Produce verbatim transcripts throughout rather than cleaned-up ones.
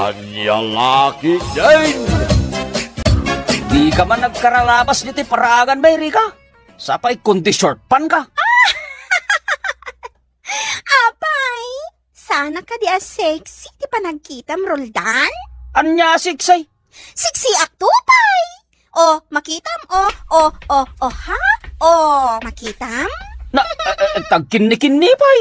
Ania la ketdin? Dika man nagkaralabas ditoy paraangan, Rika? Sapay kundi short pant ka. Apay, saanak kadi a sexy ti panagkitam, Roldan? Ania a sexy? Sexyak to pay. O, makitam, o, o, o, o, ha? O, makitam? Na, eh, eh, tagkinnikinni pay.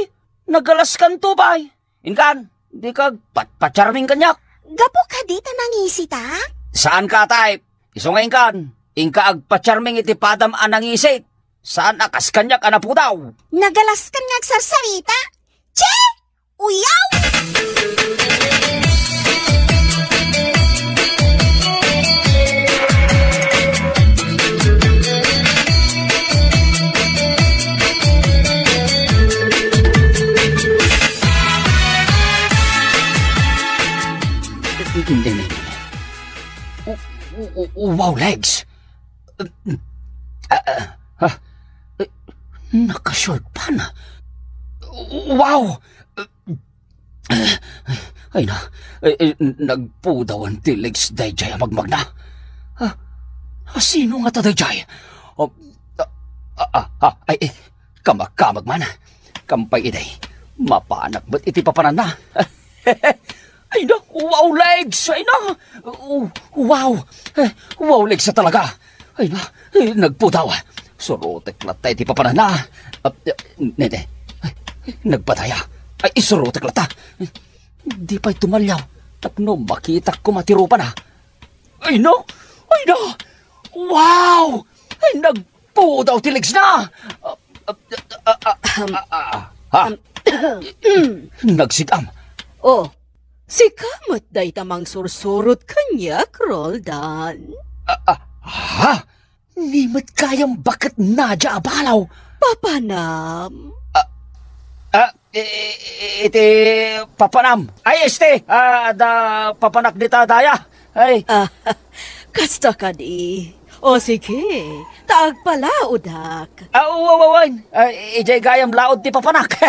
Nagalaskan to pay. Inkan, dika agpatpacharming kaniak. Gapu kadi ta nangisitak? Saan ka a type. Isu nga inkan, inka agpacharming iti padam a nangisit. Saan a kas kaniak a napudaw. Nagalaskan nga agsarsarita. Che! Uyaw! Wow, legs! Ah, ah, ah, eh, naka-short pant. Wow! Ay na, eh, eh, nagpudawan ti legs daydiay a magmagna. Ah, ah, sino ngata daydiay? Oh, ah, ah, ah, ah, ay, eh, kamakamag man. Kampay idi, mapanak met iti papananna. Ay na, wow, legs! Ay na! Wow! Eh, wow, legs a talaga! Ay na, eh, nagpudaw. Surotek latta iti papananna. Ah, eh, ne, ne. Ay, nagpadaya. Ay, isurotek latta. Di pay tumaliaw tapno makitak koma ti rupana. Ay na! Ay na! Wow! Ay, nagpudaw ti legs na! Ah, ah, ah, ah, ah, ah, ha? Nagsidam. Oh, sika met dayta mangsursurot kaniak, Roldan. Ah, ah, ha? Ni met gayam baket Nadia a balaw. Papanam. Ah, ah, i-, i-, iti papanam. Ay, este, ah, adda papanak dita daya. Ay. Ah, kasta kadi. O sige, ta agpalaodak. Ah, wa-, wa-, wen. Ah, idiay gayam laod ti papanak.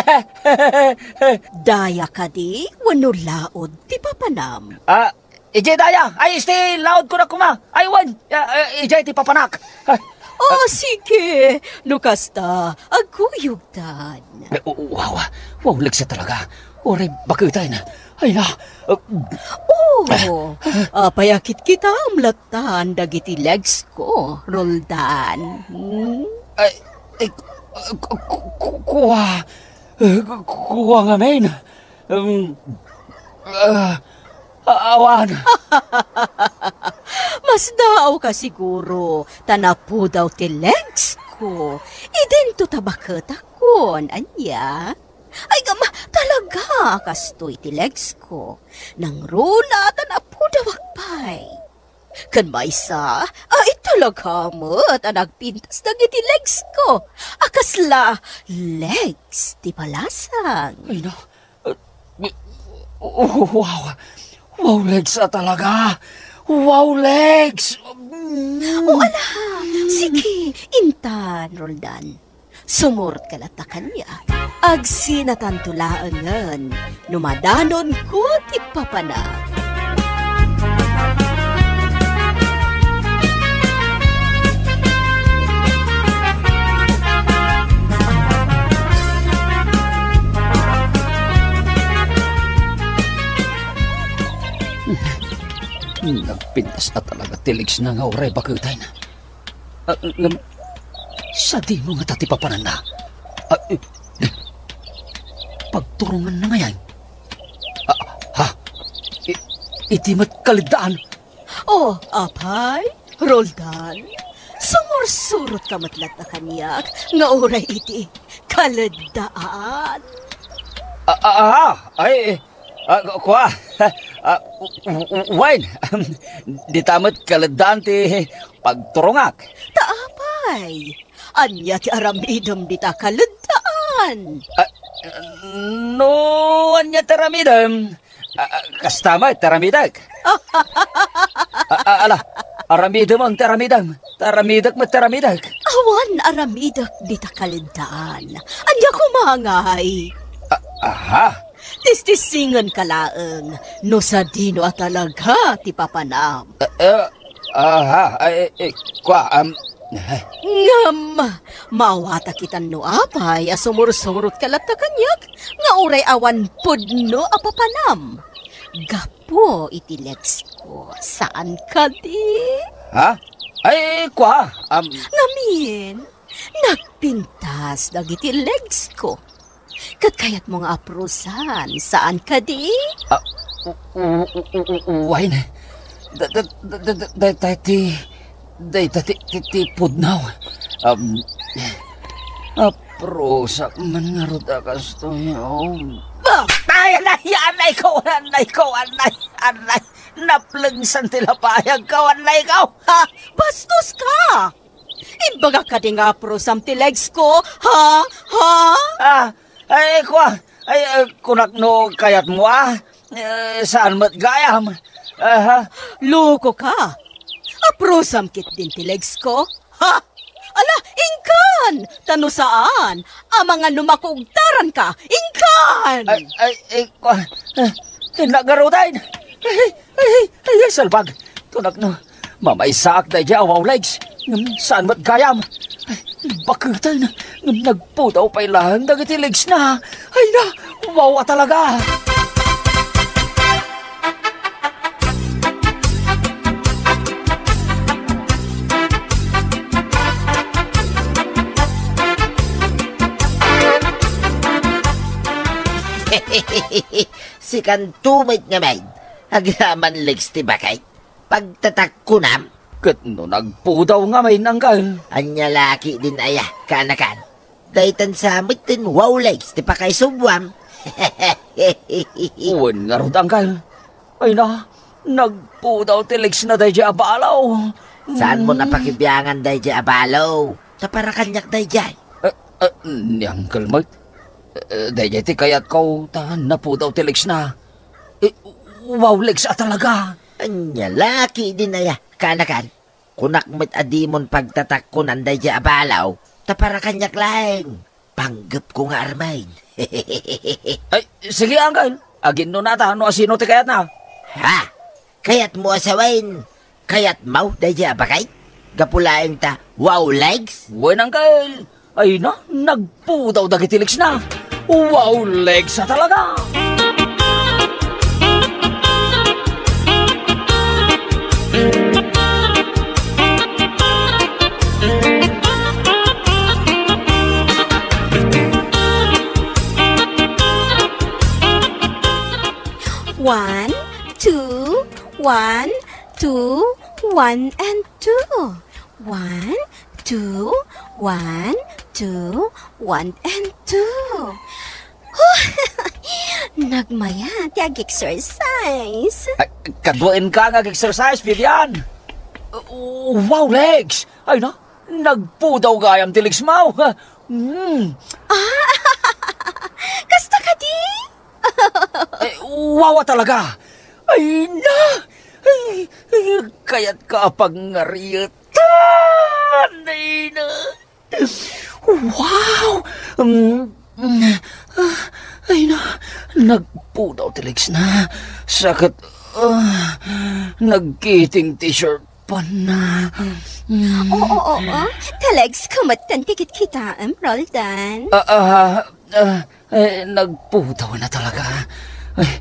Daya kadi wenno laod ti papanam? Ah, idiay daya. Ay, este, laod ko na kuma. Ay, wen. Ah, ah, idiay ti papanak. Ah, O, sige. No kasta, agkuyogtan. Eh, wow, wow, legs a talaga. Uray baketen. Ay na. Oh, apay a kitkitam lattan dagiti legs ko, Roldan? Hmm? Ay, ay, ku-, ku-, ku-, kua. Eh, ku-, kua ngamin. Um, ah, a-, awan. Masdaawka siguro, ta napudaw ti legs ko. Idinto ta baketakon, ania? Ay, ngem, talaga, kastoy ti legs ko. Nangruna ta napudawak pay. Ken maysa, ay, talaga met a nagpintas dagiti legs ko. A kasla legs ti balasang. Ay, na. Uh, wow. Wow, legs a talaga. Wow, legs. Mm. O, ala. Sige, intan, Roldan. Sumurotka latta kaniak. Agsinatanto laengen no madanonko ti papanak. Nagpintas a talaga ti legs na nga uray baketen. Ah, ngem, sadino ngata ti papananna? Ah, eh, pagturonganna ngayen? Ah, ha? I-, iti met kaleddaan? Oh, apay, Roldan, sumursurotka met latta kaniak nga uray iti kaleddaan. Ah, ah, ah, ay, Ah, ku-, kua. Ah, w-, w-, w-, wen. Dita met kaleddaan ti pagturongak. Ta apay, ania ti aramidem dita kaleddaan? Ah, no ania ti aramidem? Ah, ah, kasta met ti aramidek. Ah, ah, ala, aramidem ti aramidem. Ta aramidek met ti aramidek. Awan aramidek dita kaleddaan. Ania koma ngay? Ah, aha. Tistisingen ka laeng no sadino a talaga ti papanam. Eh, eh, aha, ay, eh, kua, am, eh. Ngem, maawatak itan no apay a sumursurot ka latta kaniak nga uray awan pudno a papanam. Gapu iti legs ko, saan kadi? Ha? Ay, kua, am. Ngamin, nagpintas dagiti legs ko. Ket kayatmo nga aprosan, saan kadi? Ah, u-, u-, u-, u-, u-, uwayen. Da-, da-, da-, da-, da-, dayta ti, dayta ti, ti, ti pudno. Um, aprosak man ngarud a kastoy, oh. Ah! Ay, anay, anay ko, anay ko, anay, anay. Naplengsan ti lapayag ko, anay ko. Ha? Bastos ka! Imbagak kadi nga aprosam ti legs ko, ha? Ha? Ah, ay, kua, ay, eh, kunak no kayatmo, ah. Eh, saan met gayam? Aha. Loko ka. Aprosam ketdin ti legs ko, ha? Ala, inkan! Ta no saan, amangan no makugtaran ka, inkan! Ay, ay, ay, kua, eh, nagaruday. Ay, ay, ay, ay, salbag. Kunak no, mamaysaak daydiay a wow legs. Ngem saan met gayam? Ay, baketen, ngem nagpudaw pay laeng dagiti legs na. Ay na, wow a talaga. Sikanto met ngamin, agraman legs ti baket. Pagtatakkunam? Ket no nagpudaw ngamin, uncle? Ania la ketdin aya, kaanakan? Daytan sa metten wow legs ti pakaisubwam. Wen ngarud, uncle. Ay na, nagpudaw ti legs na daydiay a balo. Saanmo a pakibiangan daydiay a balo? Ta para kaniak daydiay. Eh, eh, ni uncle met. Eh, daydiay ti kayatko, ta napudaw ti legs na. Eh, wow legs a talaga. Ania la ketdin aya, kaanakan? Kunak met a dimon pagtatakkunan daydiay a balo, ta para kaniak laeng. Panggepko nga armen. Ay, sige, uncle. Aginnunata no asino ti kayatna. Ha? Kayatmo a sawen? Kayatmo daydiay a baket? Gapu laeng ta wow legs? Wen, uncle. Ay na, nagpudaw dagiti legs na. Wow legs a talaga! One, two, one, two, one, and two. One, two, one, two, one, and two. Huh! Nagmayat ti ag-exercise. Ay, kaduaenka nga ag-exercise, Vivian. Uh, wow, legs! Ay na, nagpudaw gayam ti legs mo. Mm. Ah, kasta kadi? Ay, wow a talaga. Ay na! Ay, ay, kayat ka pagngaritan. Ay na! Wow! Mm, mm, ah, ay na, nagpudaw ti legs na. Sakit, ah, nagkiting ti shirt pan na. Mm. Oo, oo. Ti legs ko met ti kitkitaem, Roldan. Ah, ah, ah, eh, nagpudaw na talaga. Ay,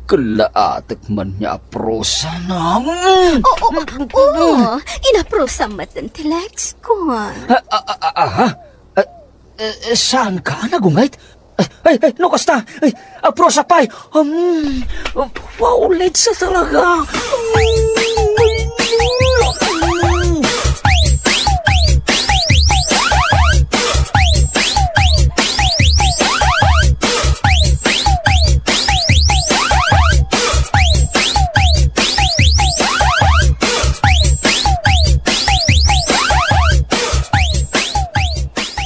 kalaatek man nga aprosa na. Mm. Oo, oo, oo. Inaprosa met ti legs ko. Ah, ah, ah, ah, ah, ha? Eh, eh, saan ka, nagunget? Ay, ay, ay, no kasta? Ay, aprosa pay. Um, wow, legs a talaga.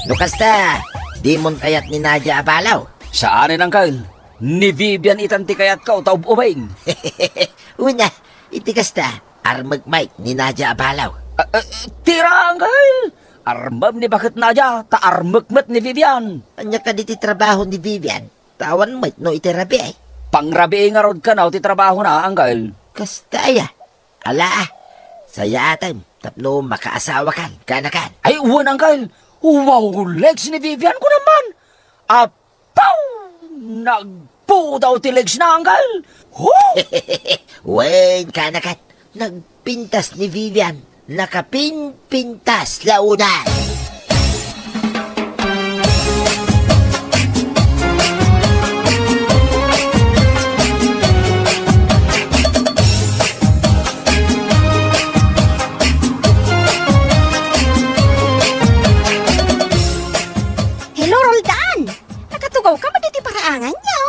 No kasta, dimon kayat ni Nadia a balo? Saanen, uncle. Ni Vivian itan ti kayatko ta ub-ubing. Una, iti kasta, armek met ni Nadia a balo. Ah, ah, tira, uncle! Armem ni baket Nadia, ta armek met ni Vivian. Ania kadi ti trabaho ni Vivian? ta awan met no iti rabii. Pangrabii ngarud kano ti trabahona, Anggal. Kasta aya. Ala, sayatem tapno makaasawakan, kanakan. Ay, wen, Anggal. Wow, legs ni Vivian ko naman. Apaw! Nagpudaw ti legs na, Anggal. Huh! Wen, kanakan. Nagpintas ni Vivian. Nakapinpintas la unay. Hello, Roldan! Nakatugaw ka met iti paraanganyo?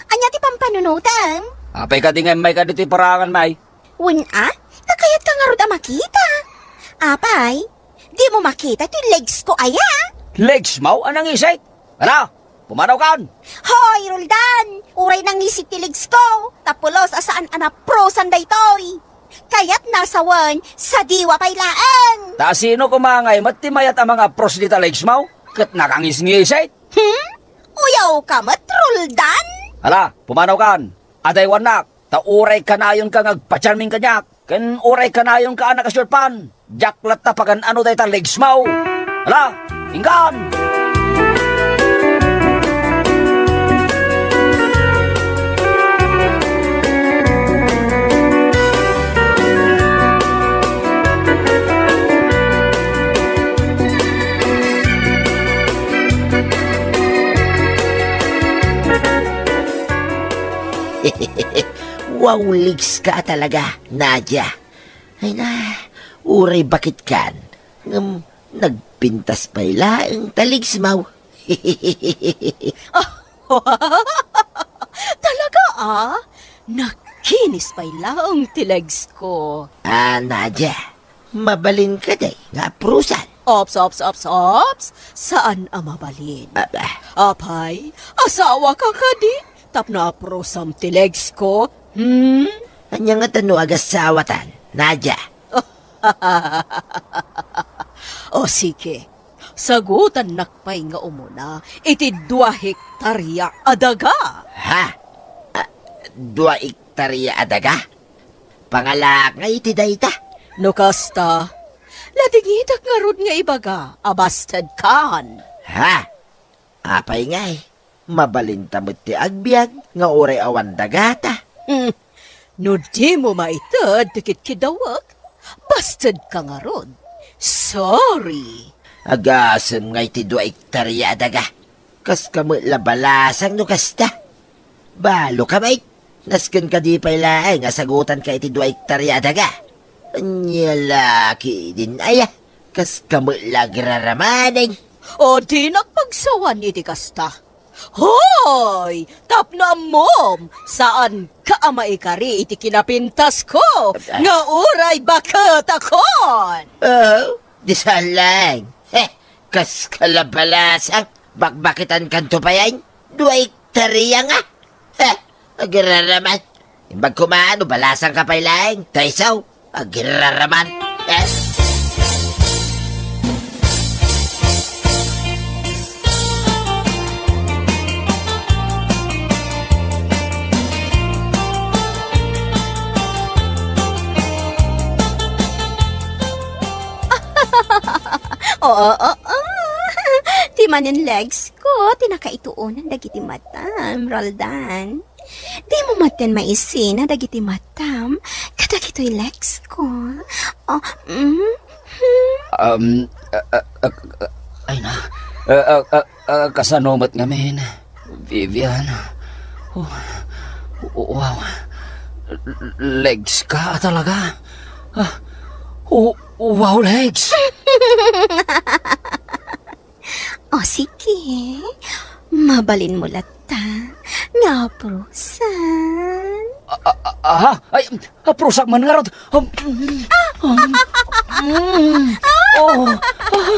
Ania ti pampanunotem? Apay kadi nga immayka ditoy paraangan, May? Wen a, ta kayatka ngarud a makita. Apay, dimo makita ti legs ko aya? Legs mo? Anang isit? Ala, pumanawkan! Hoy, Roldan! Uray nangisit ti legs ko, ta pulos a saan a naprosan daytoy. Kayatna sawen, sadiwa pay laeng. Ta sino koma ngay met ti mayat a mangapros dita legs mo? Ket nakangisngisit? Hmm? Uyawka met, Roldan? Ala, pumanawkan. Adaywannak, ta uray kanayonka nga agpacharming kaniak, ken uray kanayonka a naka-short pant, diak latta pagan-ano dayta legs mo. Ala, inggan! Wow, legs ka talaga, Nadia. Ay na, uray bakit kan, ngem nagpintas pay laeng ta legs mo. Talaga, a? Nakinis pay laeng ti legs ko. Ah, Nadia, mabalin kadi nga aprosan? Ops, ops, ops, ops. Saan a mabalin. Aba. Apay, asawa ka kadi? Tapno aprosam ti legs ko? Hmm? Ania ngata no agasawatan, Nadia? O sige, sagutannak pay nga umuna iti dua hektaria a daga. Ha? Ah, dua hektaria a daga? Pangalaak nga iti dayta. No kasta, nadingitak ngarud nga ibaga a basted kan. Ha? Apay ngay, mabalinta met ti agbiag nga uray awan dagata. Hmm. No dimo maited ti kitkidawek, basted ka ngarud. Sorry. Agasem ngay ti dua hektaria a daga. Kaska met la balasang no kasta. Balo ka, mait. Nasken kadi pay laeng a sagutanka iti dua hektaria a daga. Ania la ketdin aya? Kaska met la agraramanen. O, dinak pagsawan iti kasta. Hoy! Tapno ammom, saanka a maikari iti kinapintasko nga uray baketakon. Oh, di saan laeng. Heh, kaska la balasang, bakbaketankanto pay. Dua hektaria nga. Heh, agraraman. Imbag koma no balasangka pay laeng, ta isu, agraraman. Eh? Oo, oo. Ti manen legs ko ti nakaituonan dagiti matam, Roldan. Dimo maten maisina dagiti matam kadagitoy legs ko. Oh, mm, hmm. Um, ah, ah, ah, ah, ay na. Ah, ah, ah, ah, kasano met ngamin, Vivian? Oh, wow. Legs ka talaga. Ah, oh, wow, legs. O, sige. Mabalinmo latta nga aprosan. A-, a-, a-, aha? Ay, aprosak man ngarud. Um, um, um, oh, ah,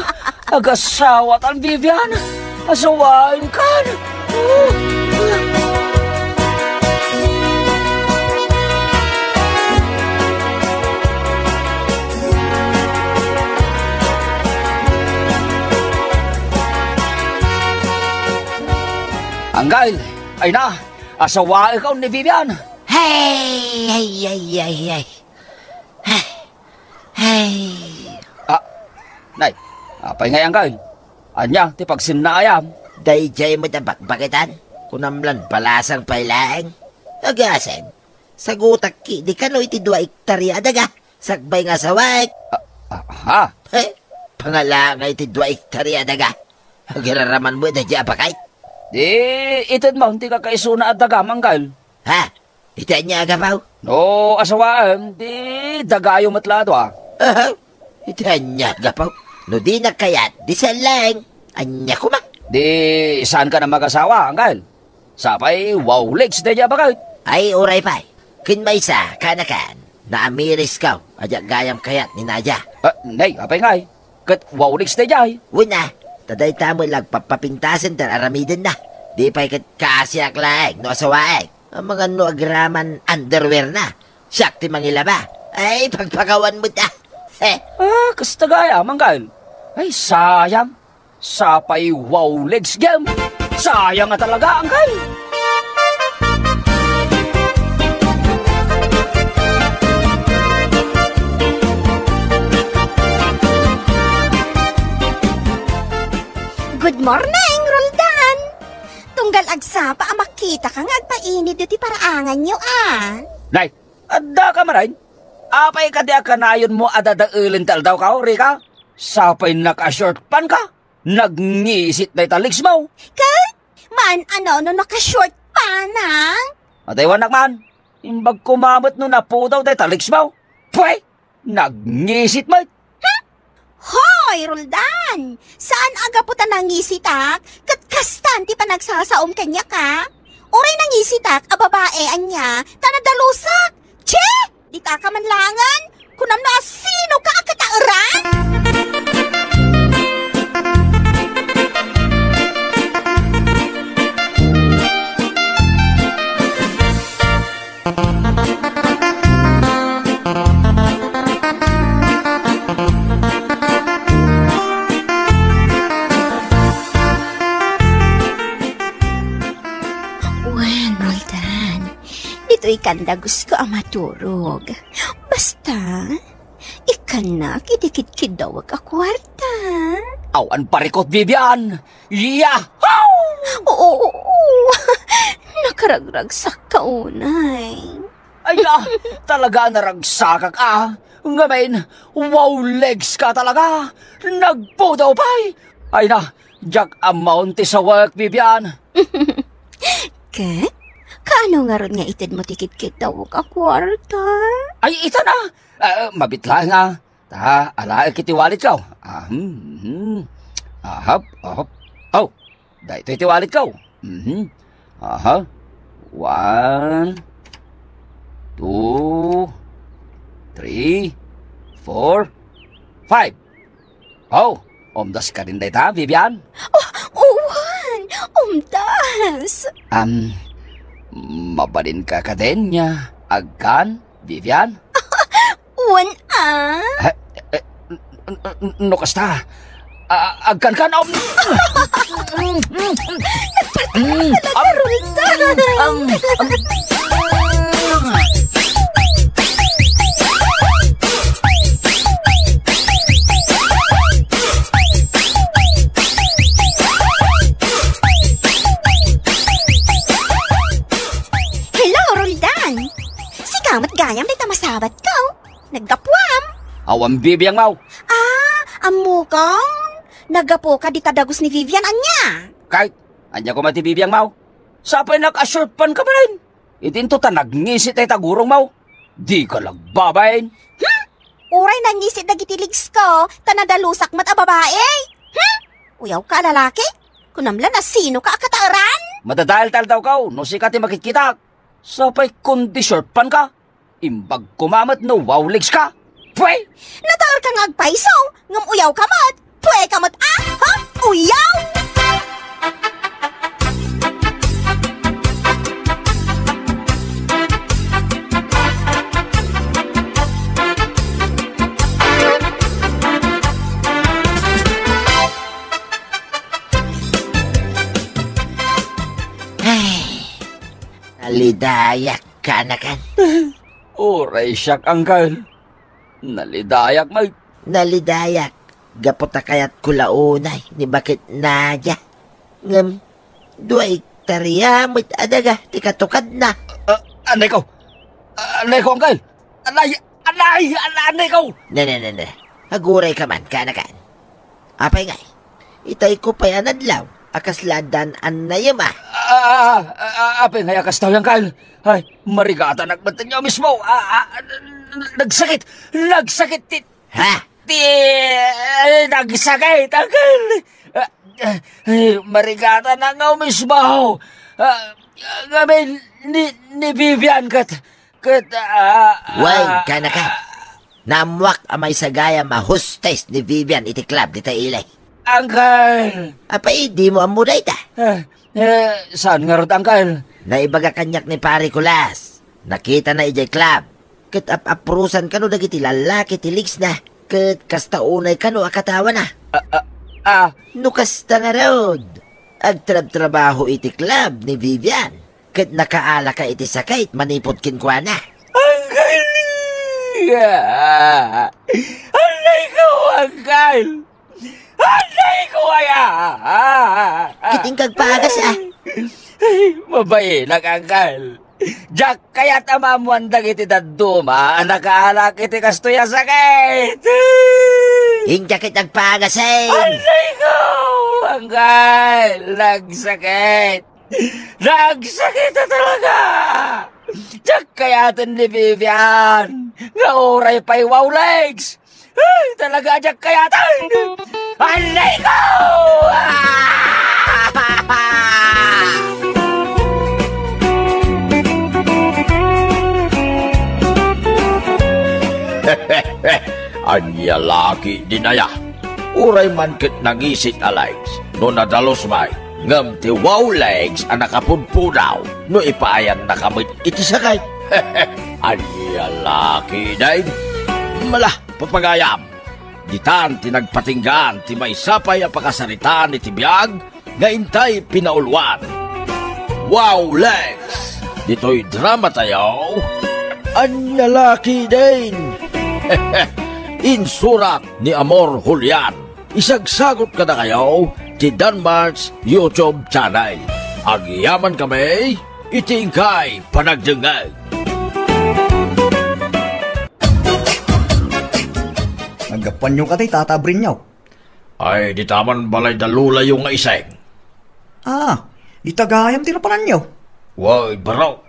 agasawatan, Vivian. Asawaenkan. Oh. Anggail, Ay na, asawaek ni Vivian. Hey, hey, hey, hey, hey. Hey. Hey. Ah, nay, apay ngay, Anggal? Ania ti pagsinnaayam? Daydiay met a bakbaketan. Kunam lan balasang pay laeng. Agasem, sagutak ketdi kano iti dua ektaria a daga sakbay nga asawaek. Ah, ah, ha? He, pangalaak iti dua ektaria a daga. Agiraraman met daydiay a bakay. Di, ited man ti kakaisuna a dagam, Anggal. Ha? Iti ania a gapu? No asawaem, di dagayo met la adu, a. Aha. Iti ania a gapu? No dinak kayat, di saan laeng. Ania koma? Di, saankan a magasawa, Anggal? Sapay, wow legs daydiay a baket. Ay, uray pay. Ken maysa, kaanakan, naamirisko a diak gayam kayat ni Nadia. Ah, nay, apay ngay? Ket wow legs daydiay. Wen a, ta dayta met la agpappapintasen ti ar-aramidenna. Di pay ket kaasiak laeng no asawaek. Amangan no agraman underwear na. Siak ti mangilaba. Ay, pagpakawan met a. He. Ah, kasta gayam, Anggal. Ay, sayang. Sapay wow legs gem. Sayang nga talaga, Anggal. Good morning, Roldan! Tunggal agsapa a makitaka nga agpainit ti paraanganyo, a. Nay, adda ka manen? Apay kadi a kanayonmo a dadaelen ti aldawko, Rika? Sapay naka-short pant ka? Nagngisit dayta legs mo. Ket? Maan a no, no naka-short pant, a? Adaywannak man. Imbag koma met no napudaw dayta legs mo. Pwe! Nagngisit met. Hmm? Hoy, Roldan! Saan a gapu ta nangisitak, ket kastan ti panagsasaom kaniaka? Uray nangisitak a babae, ania, ta nadalusak. Che! Ditaka man laengen, kunam no asinoka a kataeran? Wen, Roldan, ditoy kan dagusko a maturog. Basta, ikkannak iti kidkiddawek a kuarta. Awan parikut, Vivian! Yahoo! Oo, oo, oo. Nakaragragsakka unay. Ay na, talaga naragsakak a. Ngamin, wow legs ka talaga. Nagpudaw pay. Ay na, diak ammoen ti sawek, Vivian. Ket? Kaano ngarud nga itedmo ti kidkiddawek a kuarta? Ay, ita na. Ah, mabit laeng a. Ta, alaek iti walletko. Ah, hmm, hmm. Ahap, ahap. Oh, daytoy ti walletko. Mhm. Aha. One, two, three, four, five. Oh, umdas kadin dayta, Vivian? Oh, uwan! Umdas! Am, mabalinka kadin nga agkan, Vivian? Wen a? Eh, eh, n-, n-, n-, no kasta, a-, agkankan, um, Nagpatay ka talaga, Roldan. Hello, Roldan. Sika met gayam dayta masabatko. Naggapuam. Awan bibiangmo. Ah, ammokon. Naggapuka dita dagus ni Vivian, ania? Kay, ania koma ti bibiangmo? Sapay naka-short pant ka manen. Idinto ta nagngisit dayta gurongmo. Dika nagbabain. Hmm? Uray nangisit dagiti legs ko, ta nadalusak met a babae. Hmm? Uyawka a lalaki? Kunam la no asinoka a kataeran? Madadael ti aldawko, no sika ti makitkitak. Sapay kundi short pant ka. Imbag koma met no wow legs ka. Pwe! Nataerka nga agpayso, ngem uyawka met. Pwe ka met, a? Ha? Uyaw! Ay, Nalidayak, kanakan. Uray siak, Angkel. Nalidayak met. Nalidayak. Gapu ta kayatko la unay ni Baket Nadia. Ngem, dua ektarya met a daga ti katukadna. Ah, anay ko. Ah, anay ko, Angkel. Anay, anay, an-, anay ko. Ne, ne, ne, ne. Aguray ka man, kanakan. Apay ngay, itay ko pay a nadlaw a kasla addan annayem a. Ah, ah, ah, ah, apay ngay a kasta, Angkel? Ay, marigatanak met nga mismo. Ah, ah, ah, nagsakit, nagsakit ti, Ha? ti, eh, nagsakit, Angkel. Ah, eh, marigatanak nga mismo. Ah, ngamin, ni, ni Vivian ket, ket, ah, Wen, ah, kanakan. Naammoak a maysa gayam a hostess ni Vivian iti club dita ili. Angkel! Apay, dimo ammo dayta? Eh, eh, saan ngarud, Angkel? Naibaga kaniak ni Pare Kulas. Nakitana idiay club. Ket ap-aprosan kano dagiti lallaki ti legs na. Ket kasta unay kano a katawana. Ah, ah, ah. No kasta ngarud, agtrabtrabaho iti club ni Vivian. Ket nakaalaka iti sakit manipud kenkuana. Angkel! Annay ko, Angkel! Annay ko aya! Ket inka agpagas, a. Ay, mabainak, Angkel. Diak kayat a maammoan dagiti dadduma a nakaalak iti kastoy a sakit. Inka ket agpagas, a. Annay ko, Angkel! Nagsakit! Nagsakit a talaga! Diak kayaten ni Vivian nga uray pay wow legs! Ay, talaga diak kayaten! Annay ko! Ah! Ania la ketdin aya? Uray man ket nangisit a legs no nadalus met, ngem ti wow legs a nakapudpudaw no ipaayannaka met iti sakit. Ania la ketdin? Mala, papagayam, ditan ti nagpatinggaan ti maysa pay a pakasaritaan iti biag nga intay pinauluan. Wow, Lex! Ditoy drama tayo, Ania la ketdin? Insurat ni Amor Julian. Isagsagot kadakayo ti Danmark's YouTube channel. Agyaman kami iti inkay panagdengngeg. Naggapuanyo kadi, Tata Brinyo? Ay, dita man balay da lolayo nga iseng. Ah, dita gayam ti napananyo? Wen, baro.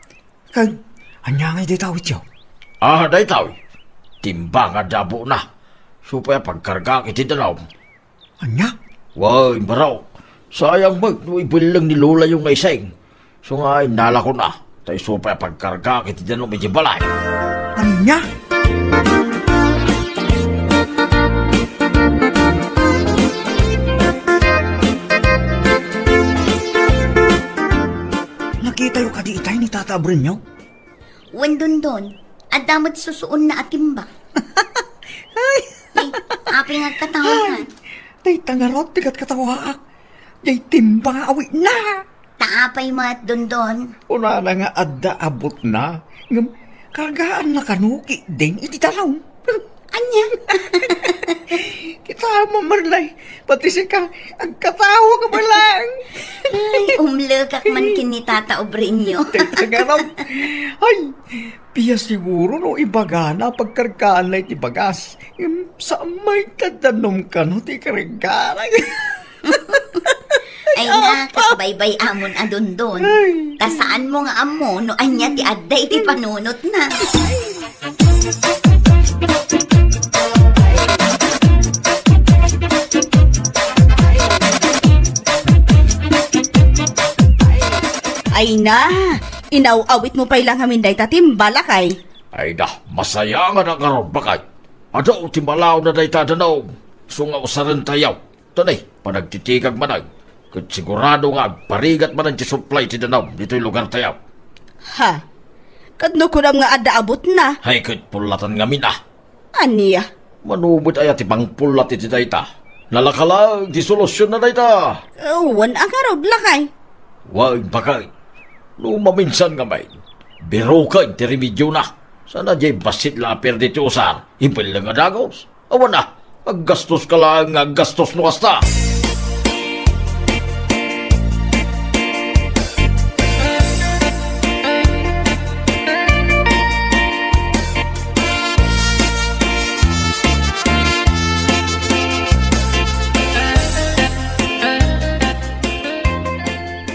Ken, ania ngay dayta awityo? Ah, dayta. Timba nga adda abuna. Isu pay a pagkargaak iti danum. Ania? Wen, baro. Sayang met no ibelleng ni lolayo nga iseng. Isu nga innalakon a, ta isu pay a pagkargaak iti danum iti balay. Ania? Nakitayo kadi itay ni Tata Abrenyo? Wen, Dondon, adda met susuonna a timba. Ay! Ay, apay nga agkatawakan? Dayta ngarud ti katkatawaak. Diay timba nga awitna. Ta apay met, Dondon? Kunana nga adda abutna, ngem kargaanna kano ketdin iti danum. Ania? Kita mo, Marlay, pati sika, agkatawa ka pa lang. Ay, umlekak man ken ni Tata Obrenyo. Teka nga raw. Ay, piya siguro no ibagana pagkargaanna iti bagas. Em, saan may ta danum kano ti kargaanna? Ay na, ket baybay-amon a Dondon. Ay. Ta saanmo nga ammo no ania ti adda iti panunotna. Ay na, inaw-awitmo pay la ngamin dayta timba, lakay. Ay da, masayangan a ngarud, baket. Adu ti malaw na dayta danum. Isu nga usarentayo. Tani, panagtitikag manen, ket sigurado nga agparigat manen ti supply ti danum ditoy lugartayo. Ha? Ket no kunam nga adda abutna? Hay, ket pullatan ngamin a. Ania? Mano met aya ti pangpullat iti dayta? Nalaka laeng ti solusionna dayta. Wen a ngarud, lakay. Wen, baket. No maminsan ngamin, biroken ti remedyona. Saan a diay bassit la a perdi ti usar, ibelleng a dagus. Awan a, aggastoska laeng nga aggastos no kasta.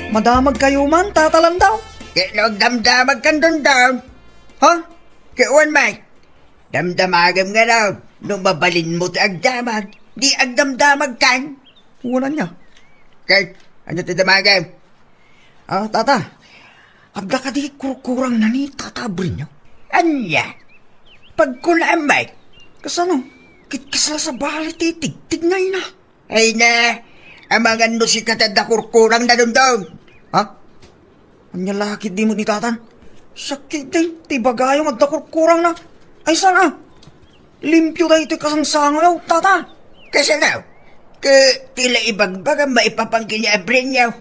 Madamagkayo man, Tata Landaw. Ket no agdamdamagkan, Dondon? Ha? Ket wen met, damdamagem ngarud, no mabalinmo ti agdamag, di agdamdamagkan. Wen ania? Ket, ania ti damagem? Ah, Tata, adda kadi kurkurangna ni Tata Brinyo? Ania? Pagkunaem met? Kasano? Ket kasla sabali ti tigtignayna. Ay na, amangan no sika ti adda kurkurangna, Dondon. Ha? Ania la ketdi met ni Tatan? Sakit din, ti ibagayom adda kurkurangna. Ay, saan a? Limpio daytoy kasangsangoyo, Tata. Kasano? Ket ti la ibagbagam maipapan ken ni Abrinyo.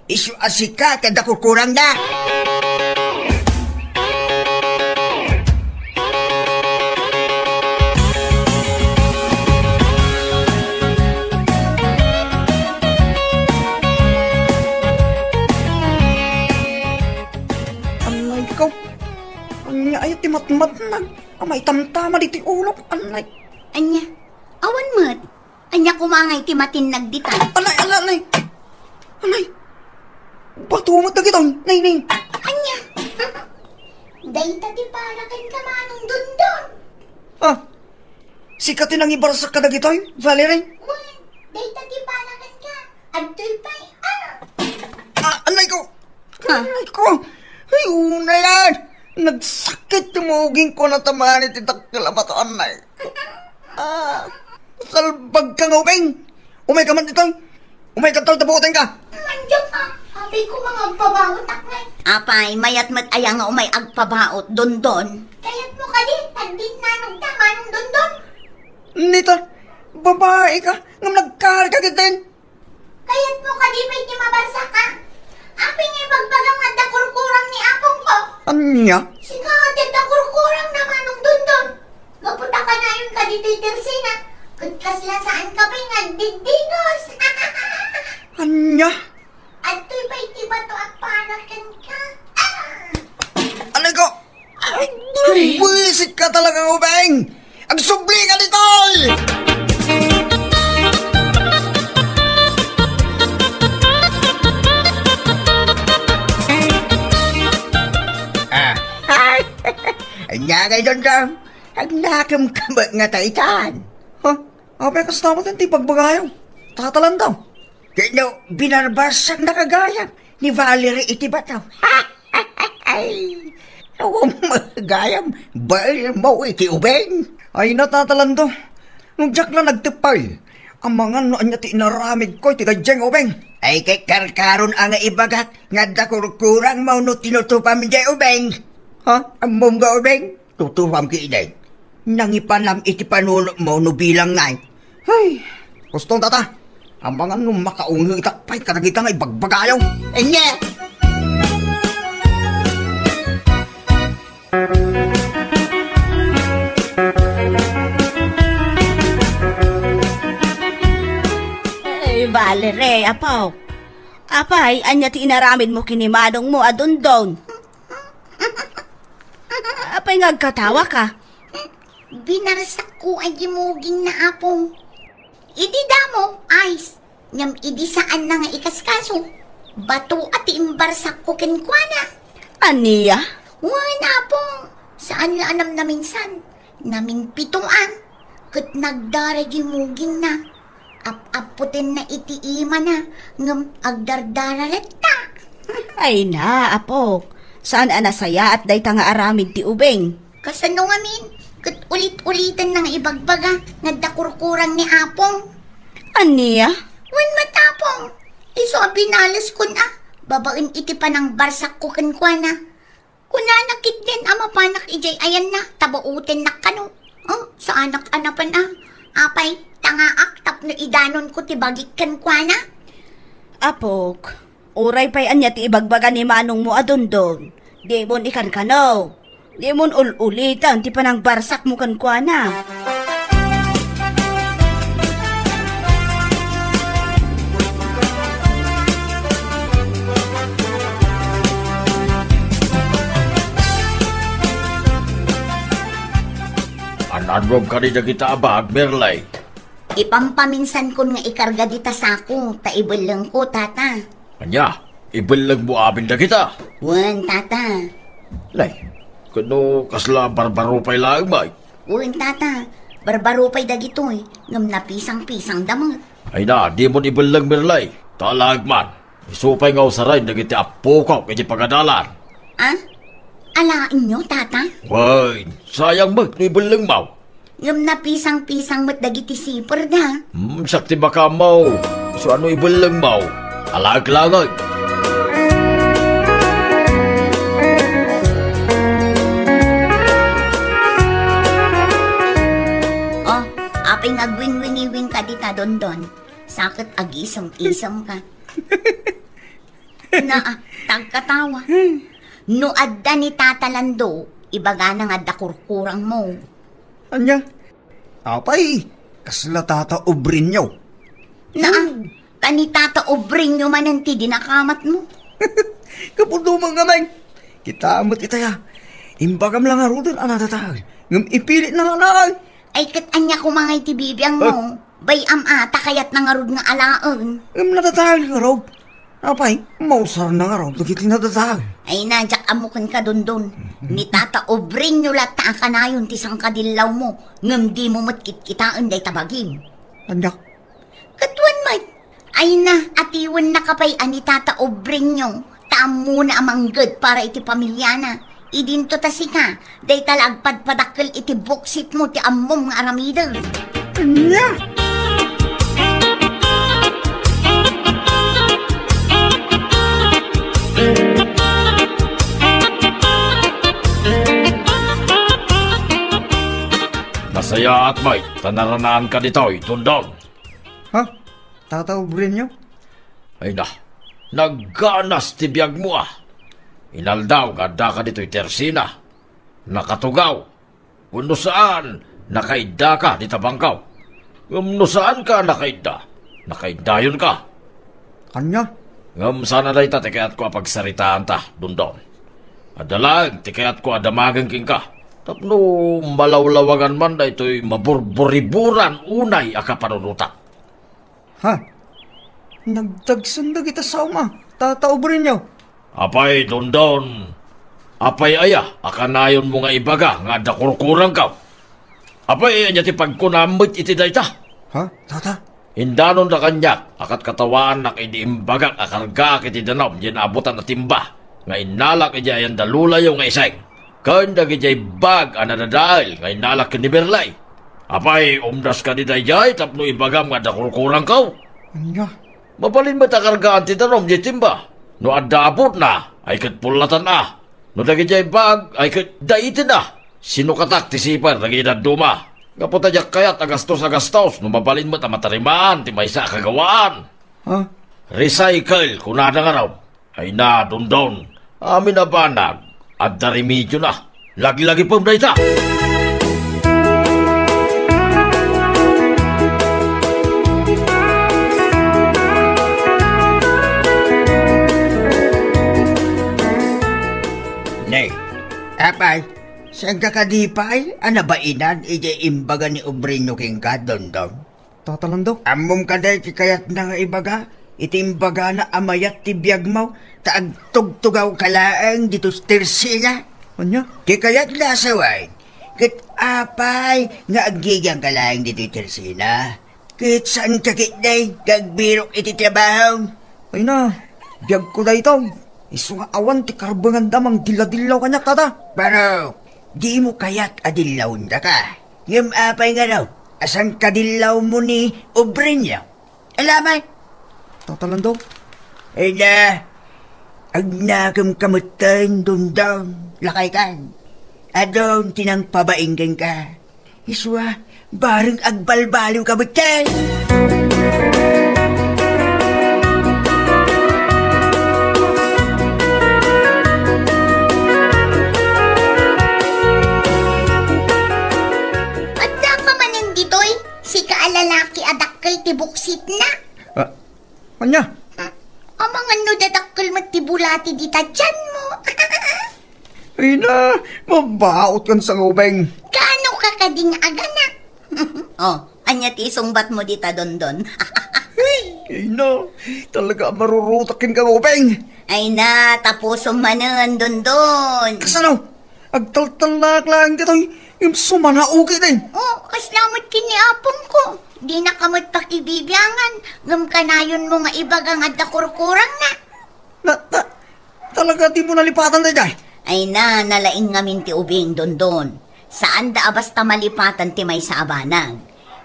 Isu a sika ti adda kurkurangna. Anay ko. Ania aya ti matmatnag a maitamtama ditoy ulok, anay. Ania? Awan met. Ania koma ngay ti matinnag dita? Anay, anay, anay. Anay. Bato met dagitoy, nay, nay. Ania? Dayta ti para kenka, Manong Dondon. Ah, sika ti nangibarsak kadagitoy, Valerie? Wen, dayta ti para kenka. Adtoy pay, ah. Ah, anay ko. Ha? Anay ko. Ay, una yan. Nagsakit ti muging ko, natamaan iti dakkel a bato, anay. Ah, salbagka nga ubing. Umayka man ditoy. Umayka, taltabuotenka. Mandiak, ah. Apay ko nga agpabaotak ngay. Apay, mayat met aya nga umay agpabaot, Dondon? Kayatmo kadi, agdinnanogta, Manong Dondon? Nita, babaika, ngem nagkarika ketdin. Kayatmo kadi pay ti mabarsaka? Apay nga ibagbagam nga adda kurkurang ni apongko? Ania? Sika ti adda kurkurangna, Manong Dondon. Gapu ta kanayon kadi ti tersina, ket kasla saanka pay nga agdiddinos. Ania? Adtoy pay ti bato a para kenka. Ah! Anay ko! Ay, buwisit ka talaga, Ubeng! Agsubli ka ditoy! Ah. Ania ngay, Dondon? Agnakem ka met nga taitan? Ha? Apay, kasta met ti pagbagayo? Tatalan daw. Ket no binarbasakna gayam ni Valerie iti bato. Ay, awan gayam, baelmo iti ubing. Ay, natatalanto. No diak la nagteppay, amangan no ania ti inaramidko iti daydiay nga ubing. Ay, ket karkaron a nga ibagak nga adda kurkurangmo no tinutupam idiay ubing. Ha? Ammom nga ubing? Tutupam ketdi. Nangipanam iti panunotmo no bilang ngay. Hay, kustong, tata. Amangan no makaungetak pay kadagita nga ibagbagayo. Ania? Ay, Valerie, apo. Apay, ania ti inaramidmo ken ni manongmo a Dondon? Apay nga agkatawaka? Binarsakko a dimugingna, Apong. Idi damo, ayos. Ngem idi saanna nga ikaskaso, bato a ti imbarsakko kenkuana. Ania? Wen, Apong, saan la a namnaminsan. Naminpito a, ket nagdara dimugingna. Ap-apputenna iti imana, ngem agdardara latta. Ay na, apok. Saan a nasayaat dayta nga aramid ti ubing? Kasano ngamin? Ket ulit-ulitenna nga ibagbaga nga adda kurkurang ni Apong. Ania? Wen met, Apong. Isu a binaleskon a, babaen iti panangbarsakko kenkuana. Kunana ketdin a mapanak idiay ayanna, tabaotennak kano. Oh, saanak a napan a. Apay, tangaak tapno idanonko ti bagik kenkuana. Apok, Uray pay ania ti ibagbaga ni manongmo a Dondon, dimon ikankano. Dimon ul-ulitan ti panangbarsakmo kenkuana. An-annom kadi dagita a bag, Merlay? Ipampaminsankon nga ikarga dita sako, ta ibellengko, Tata. Ania? Ibellengmo amin dagita? Wen, Tata. Lay, kuno kasla barbaro pay laeng, May? Wen, Tata. Barbaro pay dagitoy, ngem napisang-pisangda met. Ay na, dimon ibelleng, Merlay. Ta alaek man. Isu pay nga usaren dagiti appokok iti pagadalan. Ah? Alaenyo, Tata? Wen, sayang met no ibellengmo. Ngem napisang-pisang met dagiti siperda. Hmm, siak ti makaammo. Isu a no ibellengmo, alaek laeng. Oh, apay nga agwingwingiwingka dita, Dondon? Sa ket agisem-isemka. Naa, tagkatawa. No adda ni Tata Lando, ibagana nga adda kurkurangmo. Ania? Apay, kasla Tata Obrenyo? Naa, hmm, ta ni Tata Obrenyo manen ti dinakamatmo. Kapudo man ngamin. Kita met itaya. Imbagam la ngaruden a nadadael, ngem ipilit na nga alaen. Ay, ket ania koma ngay ti bibiangmo? Eh. Bay-am a, ta kayatna ngarud nga alaen. Ngem nadadael ngarud. Apay, mausarna ngarud dagiti nadadael. Ay na, diak ammo kenka, Dondon. Ni Tata Obrenyo latta a kanayon ti sangkadillawmo, ngem dimo met kitkitaen dayta bagim. Ania? Ket wen met, ay na, atiwennaka pay a ni Tata Obrenyo, ta ammona a mangged para iti pamiliana. Idinto ta sika, dayta la agpadpadakkel iti buksitmo ti ammom nga aramiden. Ania? Nasayaat met ta naranaanka ditoy, Dondon. Ha? Tata Obrenyo? Ay na, nagganas ti biagmo a. Inaldaw nga addaka ditoy Tersina. Nakatugaw. Wenno saan, nakaiddaka dita bangkaw. Ngem no saanka a nakaidda, nakaiddayonka. Ania? Ngem saan a dayta ti kayatko a pagsaritaanta, Dondon. Adda laeng ti kayatko a damagen kenka tapno malawlawagan man daytoy maburburiburan unay a kapanunotak. Ha? Nagdagsen dagita saom a, Tata Obrenyo. Apay, Dondon? Apay aya a kanayonmo nga ibaga nga adda kurkurangko? Apay, ania ti pagkunam met iti dayta? Ha, Tata? Indanonda kaniak a katkawanak idi imbagak a kargaak iti danum diay naabutan a timba nga innalak idiay andalulayo nga iseng. Ken dagidiay bag a nadadael nga innalak ken ni Merlay. Apay, umdas kadi daydiay tapno ibagam nga adda kurkurangko? Ania? Mabalin met a kargaan ti danum diay timba. No adda abutna, ay ket pullatan a. No dagidiay bag, ay ket daiten a. Sinukatak ti siper dagiti dadduma. Gapu ta diak kayat a gastos a gastos no mabalin met a matarimaan ti maysa a kagawaan. Ha? Recycle, kunada ngarud. Ay na, Dondon, amin a banag, adda remediona. Laglagipem dayta. Ne, apay, saanka kadi pay a nabainan idiay imbaga ni Obrenyo kenka, Dondon? Tata Lando? Ammom kadi ti kayatna nga ibaga iti imbagana a mayat ti biagmo ta agtugtugawka laeng ditoy Tersina? Ania? Ti kayatna a sawen, ket apay nga aggigangka laeng ditoy Tersina? Ket saanka ketdi nga agbirok iti trabaho? Ay na, biagko daytoy. Isu nga awan ti karbenganda mangdilladillaw kaniak, Tata. Pero, dimo kayat a dillawendaka. Ngem apay ngarud a sangkadillawmo ni Obrenyo? Ala met. Tata Lando? Ay na, agnakemka metten, Dondon, lakaykan. Adun ti nangpabain kenka. Isu a, bareng agbalbaliwka metten. ti buksitna. Ah, ania? Hmm, amangan no dadakkel met ti bulati dita tianmo. Ay na, mabaotkan sa nga ubing. Kaano ka kadi nga aganak? Oh, ania ti isungbatmo dita, Dondon? Ay, ay na, talaga a marurutak kenka nga ubing. Ay na, tapusom manen, Dondon. Kasano? Agtaltalak laeng ditoy, ngem sumanaoki din. Oh, kasla met ken ni apongko. Dinaka met pakibibiangan, ngem kanayonmo nga ibaga nga adda kurkurangna. Na, ta-, talaga dimo nalipatan daydiay? Ay na, nalaing ngamin ti ubing, Dondon. Saanda a basta malipatan ti maysa a banag.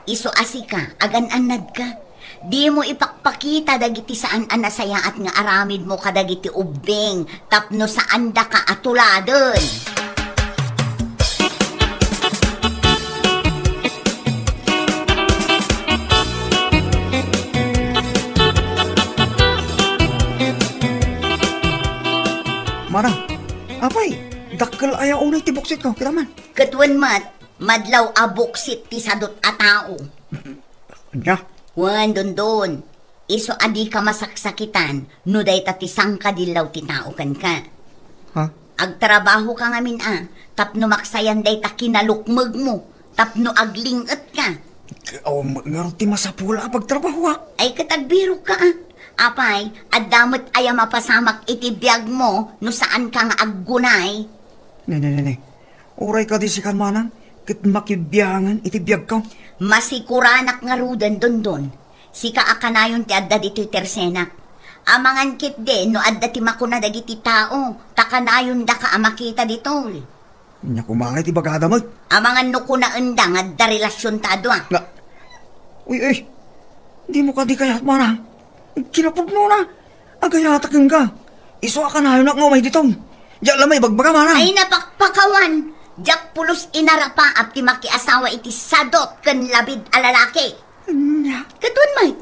Isu a sika, agan-annadka. Dimo ipakpakita dagiti saan a nasayaat nga aramidmo kadagiti ubbing tapno saandaka a tuladen. Mana, apay, dakkel aya unay ti buksitko, kita man. Ket wen met, madlaw a buksit ti sadot a tao. Ania? Wen, Dondon, isu a dika masaksakitan no dayta ti sangkadillaw ti tao kenka. Ha? Agtrabahoka ngamin a, tapno maksayan dayta kinalukmegmo, tapno agling-etka. Awan met ngarud ti masapul a pagtrabahoak. Ay, ket agbirokka a. Apay, adda met aya mapasamak iti biagmo no saanka nga aggunay? Ne, ne, ne, ne. Uray kadi sikan manang, ket makibiangan iti biagko. Masikuranak ngaruden, Dondon. Sika a kanayon ti adda ditoy tersenak. Amangan ketdi no adda ti makuna dagiti tao, ta kanayondaka a makita ditoy. Ania koma ngay ti bagada met? Amangan no kunaenda nga adda relasionta a dua. Na, uy, uy, dimo kadi kayat, manang? Kinapudnona. Agayatak kenka. Isu a kanayonak nga umay ditoy. Diak la maibagbaga, manang. Ay, napakpakawan. Diak pulos inarapaap ti makiasawa iti sadot ken labid a lalaki. Ania? Ket wen met,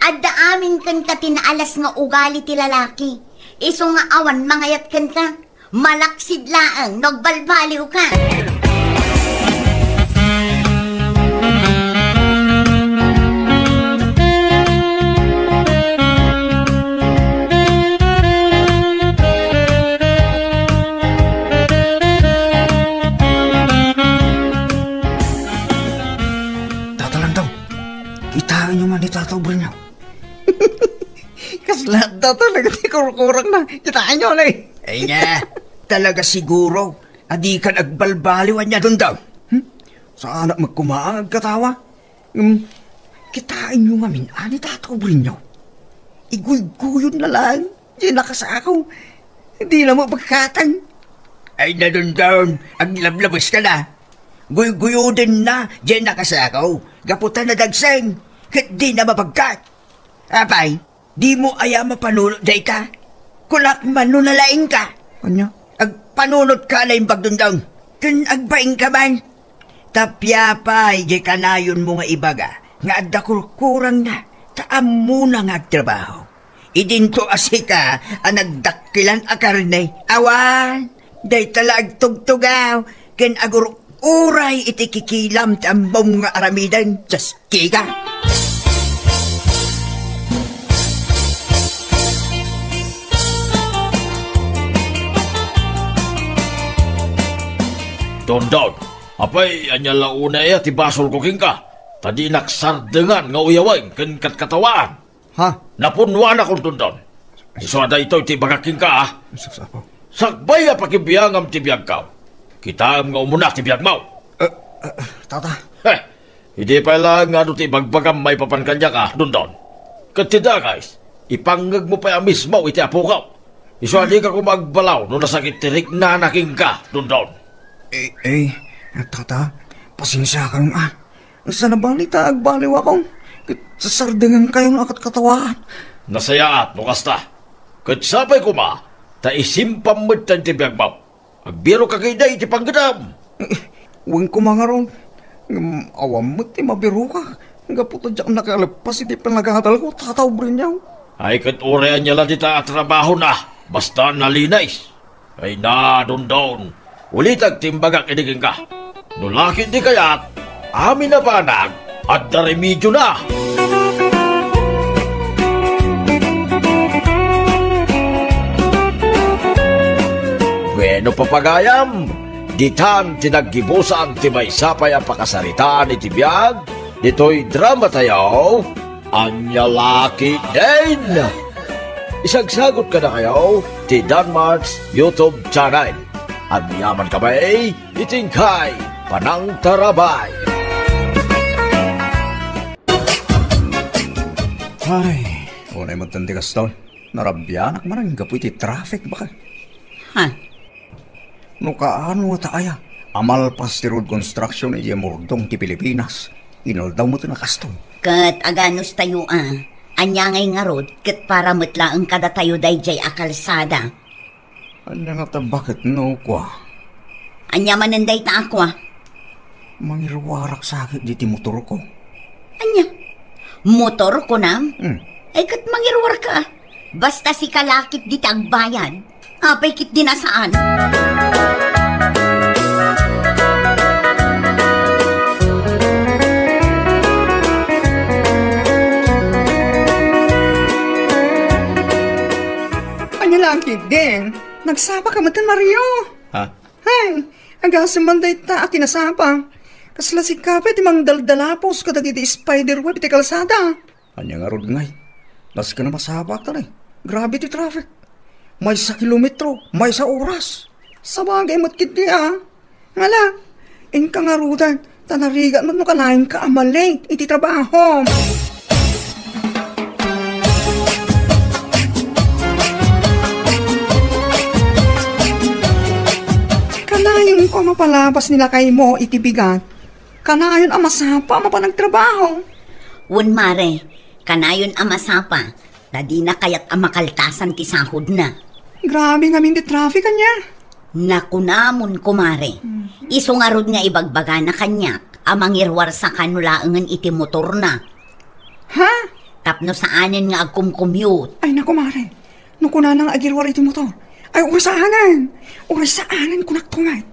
adda amin kenka ti naalas nga ugali ti lalaki. Isu nga awan mangayat kenka. Malaksid laeng no agbalbaliwka. Tata Landong, kitaenyo man ni Tata Obrinyo. Kasla adda talaga ti kurkurangna. Kitaenyo, ne? Ay na, talaga siguro a dikan agbalbaliw ania, Dondon. Hmm? Saanak met koma nga agkatawa. Hmm, kitaenyo ngamin a ni Tata Obrinyo. Iguyguyodna laeng diay nakasako. Dina met pagkatang. Ay na, Dondon, aglablabeska la. Guyguyodenna diay nakasako gapu ta nadagseng ket dina mabagkat. Apay, dimo aya mapanunot dayta? Kunak man no nalaingka. Ania? Agpanunotka a naimbag, Dondon, ken agbainka man. Tapno apay diay kanayonmo nga ibaga nga adda kurkurangna ta ammona nga agtrabaho? Idinto a sika a nagdakkelan a karne, awan, dayta la agtugtugaw ken agur-uray iti kikilam ti ammom nga aramiden. Dios Kika! Dondon, apay, ania la unay a ti basolko kenka? Ta dinak sardengan nga uyawen ken katkatawaan. Ha? Napunnuanakon, Dondon. Isu a daytoy ti ibagak kenka, a. Sus, Apo. Sakbay a pakibiangam ti biagko. Kitaem nga umuna ti biagmo. Eh, eh, Tata. Heh, idi pay laeng nga adu ti ibagbagam maipapan kaniak, a, Dondon. Ket ti dakes, ipangngegmo pay a mismo iti apok. Isu a dika koma agbalaw no nasakit ti riknana kenka, Dondon. Eh, eh, Tata, pasensiakayon, a. Saan a bali ta agbaliwakon, ket sasardengankayon a katkatawaan. Nasayaat no kasta. Ket sapay koma ta isimpam metten ti biagmo. Agbirokka ketdi iti panggedam. Eh, wen koma ngarud. Ngem awan met ti mabirokak gapu ta diak nakaleppas iti panagadalko, Tata Obrinyo. Ay, ket uray ania la dita a trabahona, basta nalinis. Ay na, Dondon, ulitek ti imbagak idi kenka. No la ketdi kayat, amin a banag, adda remediona. No papagayam, ditan ti naggibusan ti maysa pay a pakasaritaan iti biag ditoy dramatayo, Ania La Ketdin. Isagsagut kadakayo ti Danmart's YouTube channel. Aniaman kami iti inkay panangtarabay. Ay, unay met ti kaston. Narabianak man gapu iti traffic, baka. Ha? No kaano nga ta aya, a malpas ti road construction idiay Mordong ti Pilipinas, inaldaw met nga kastoy. Ket aganos tayo a, ania ngay ngarud ket para met laeng kadatayo daydiay a kalsada? Ania nga ta baket no kua? Ania manen dayta a kua? Mangiruarak sakit diti motorko. Ania? Motor, kunam? Hmm. Ay, ket mangiruarka. Basta sika lakit diti agbayad. Apay kit di nasaan? Ania lakit din? Nagsapa ka met, Mario? Ha? Hay, agasem man dayta a kinasapa. Kasla sika pay ti mangdaldalapos kadagiti spider web iti kalsada. Ania ngarud ngay? Nasken a masapakta ni. Grabe ti traffic. Maysa kilometro, maysa oras. Sabagay met ketdi a. Ngala, inka ngaruden, ta narigat met no kanayon ka a ma-late iti trabaho. Kanayon ko a mapalabas ni lakaymo iti bigat. Kanayon a masapa a mapan agtrabaho. Wen, mare, kanayon a masapa, ta dina kayat a makaltasan ti sahodna. Grabe ngamin ti traffic, ania? Nakunamon, kumare. Mm. Isu ngarud nga ibagbagana kaniak a mangiruarsa kano laengen iti motorna. Ha? Tapno saanen nga agkumkumyot. Ay, naku, mare. No kunana nga agiruar iti motor, ay, uray saanen. Uray saanen, kunak met.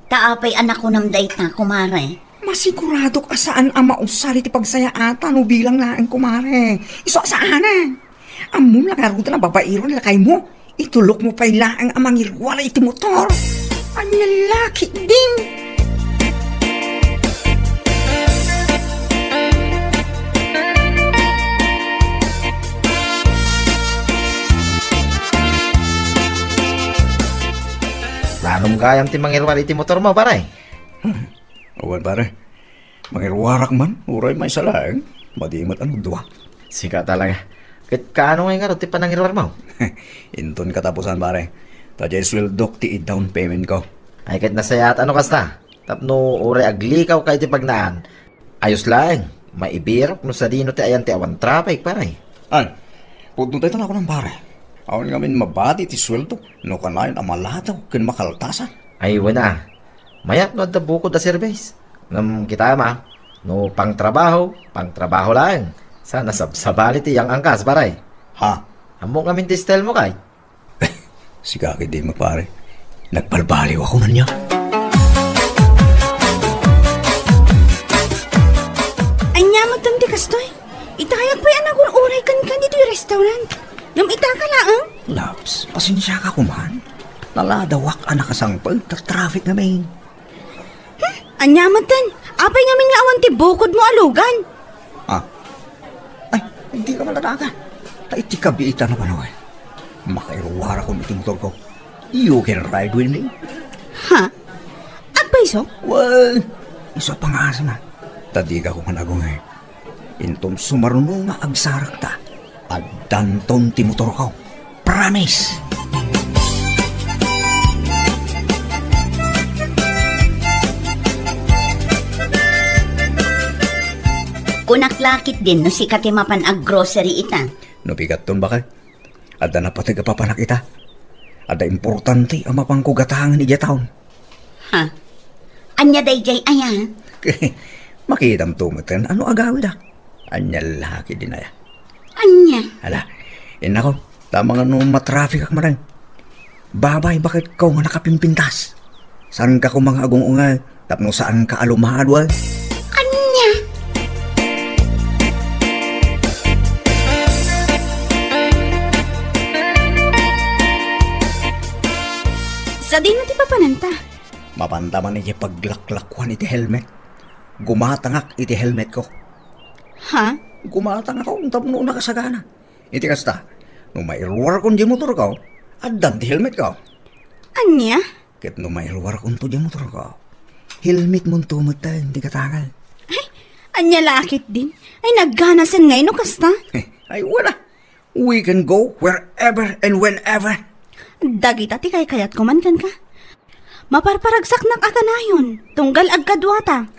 Ta apay a nakunam dayta, kumare? Masiguradok a saan a mausar iti pagsayaatan no bilang laeng, kumare. Isu a saanen. Ammom la ngarud a babaero ni lakaymo. Itulokmo pay laeng a mangiruar iti motor. Ania lakit din? Planom gayam ti mangiruar iti motormo, pare? Wen, pare. Mangiruarak man, uray maysa laeng. Madi met a no dua. Sika talaga. Ket kaano ngay ngarud ti panangiruarmo? Inton katapusan, pare. Ta diay sueldok ti i-down payment ko. Ay, ket nasayaat a no kasta. Tapno uray aglikawka iti pagnaan. Ayos laeng. Maibirok no sadino ti ayan ti awan traffic, pare. Ay, pudno dayta nakunan, pare. Awan ngamin mabati ti sueldo no kanayon a maladaw ken makaltasan. Ay, wen a. Mayat no adda bukod a serbes. Ngem kitaem a, no pangtrabaho, pangtrabaho laeng. Saan a sabsabali ti yang-angkas, pare. Ha? Ammok ngamin ti style mo, kay? Sika ketdi met, pare. Nagbalbaliw a kunan nia. Ania met ti kastoy? Itayak pay a nagur-uray kenka ditoy restaurant. Ngem ita ka laeng? Labs, pasensiaka koman. Naladawak a nakasangpet ta traffic ngamin. Hmm? Ania met ten? Apay ngamin nga awan ti bukodmo a lugan? Ah. Ay, dika man adagan. Ta iti kabiitan a panawen, makairuarakon iti motorko. You can ride with me. Ha? Agpayso? Well, isu a pangasam a. Ta dika koman agungay. Inton sumaruno nga agsarakta, addanton ti motorko. Promise! Kunak la ketdin no sika ti mapan aggrocery ita. No bigatton, bakay? Adda napateg a papanak ita. Adda importante a mapanko gatangen idiay town. Ha? Ania daydiay aya? Makitamto metten no agawidak. Ania la ketdin aya? Ania? Ala, innako, ta amangan no matrafficak manen. Babay, baketko nga nakapimpintas. Saanka koma nga agung-ungay tapno saanka a lumaadway? Ania? Sa Mapanta man iti paglaklakuan iti helmet. Gumatangak iti helmetko. Ha? Gumatangak tapno nakasagana. Iti kasta, no mairuarkon diay motorko, addan ti helmetko. Ania? Ket no mairuarkonto diay motorko, helmetmonto met ti gatangay. Ay, ania la ketdin? Ay, nagganasen ngay no kasta? Ay, wala. We can go wherever and whenever. Dagita ti kaykayatko man kenka. Maparparagsaknak a kanayon, tunggal agkaduata.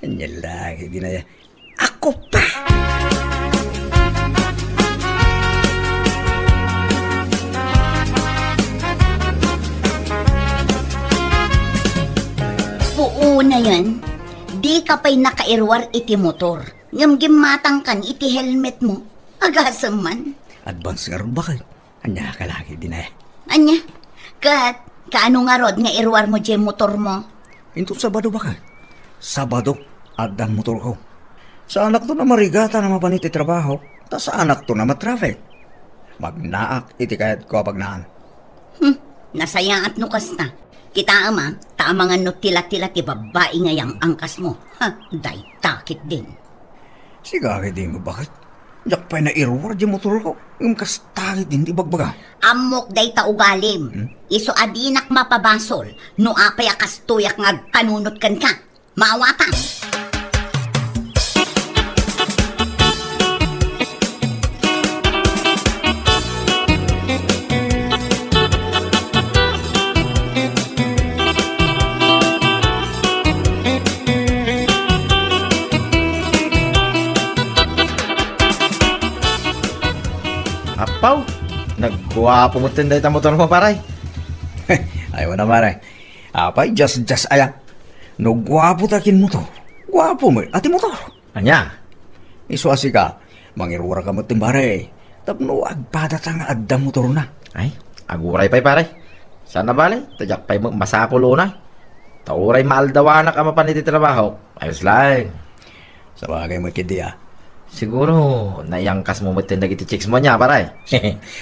Ania la ketdin aya. Ako pa! Puonayen, dika pay nakairuar iti motor. Ngem gimmatangkan iti helmetmo. Agasem man. Advance ngarud, baket. Ania ka la ketdin aya? Ania? Ket, kaano ngarud nga iruarmo diay motormo? Inton Sabado, baket. Sabado, addan motorko. Saanakton a marigatan a mapan iti trabaho, ta saanakton a matraffic. Magnaak iti kayatko a pagnaan. Hmm, nasayaat no kasta. Kitaem a, ta amangan no tila-tila ti babbai nga yang-angkasmo. Ha, dayta ketdin. Sika ketdin, baket? Diak pay nairuar diay motorko, ngem kasta ketdin ti ibagbaga. Ammok dayta ugalim. Hmm? Isu a dinak mapabasol no apay a kastoyak nga agpanunot kenka. Maawatan! Apaw, nagguapo metten dayta motormo, pare. Ay, wala, pare. Apay, just, just aya. No guapo ta ken motor, guapo met a ti motor. Ania? Isu a sika, mangiruarka met, pare. Tapno agpadata nga adda motorna. Ay, aguray pay, pare. Saan a bale, ta diak pay met masapul unay. Ta uray maaldawanak a mapan iti trabaho, ayos laeng. Sabagay met ketdi, a. Siguro, naiyangkasmo met dagiti chicks mo nia, pare.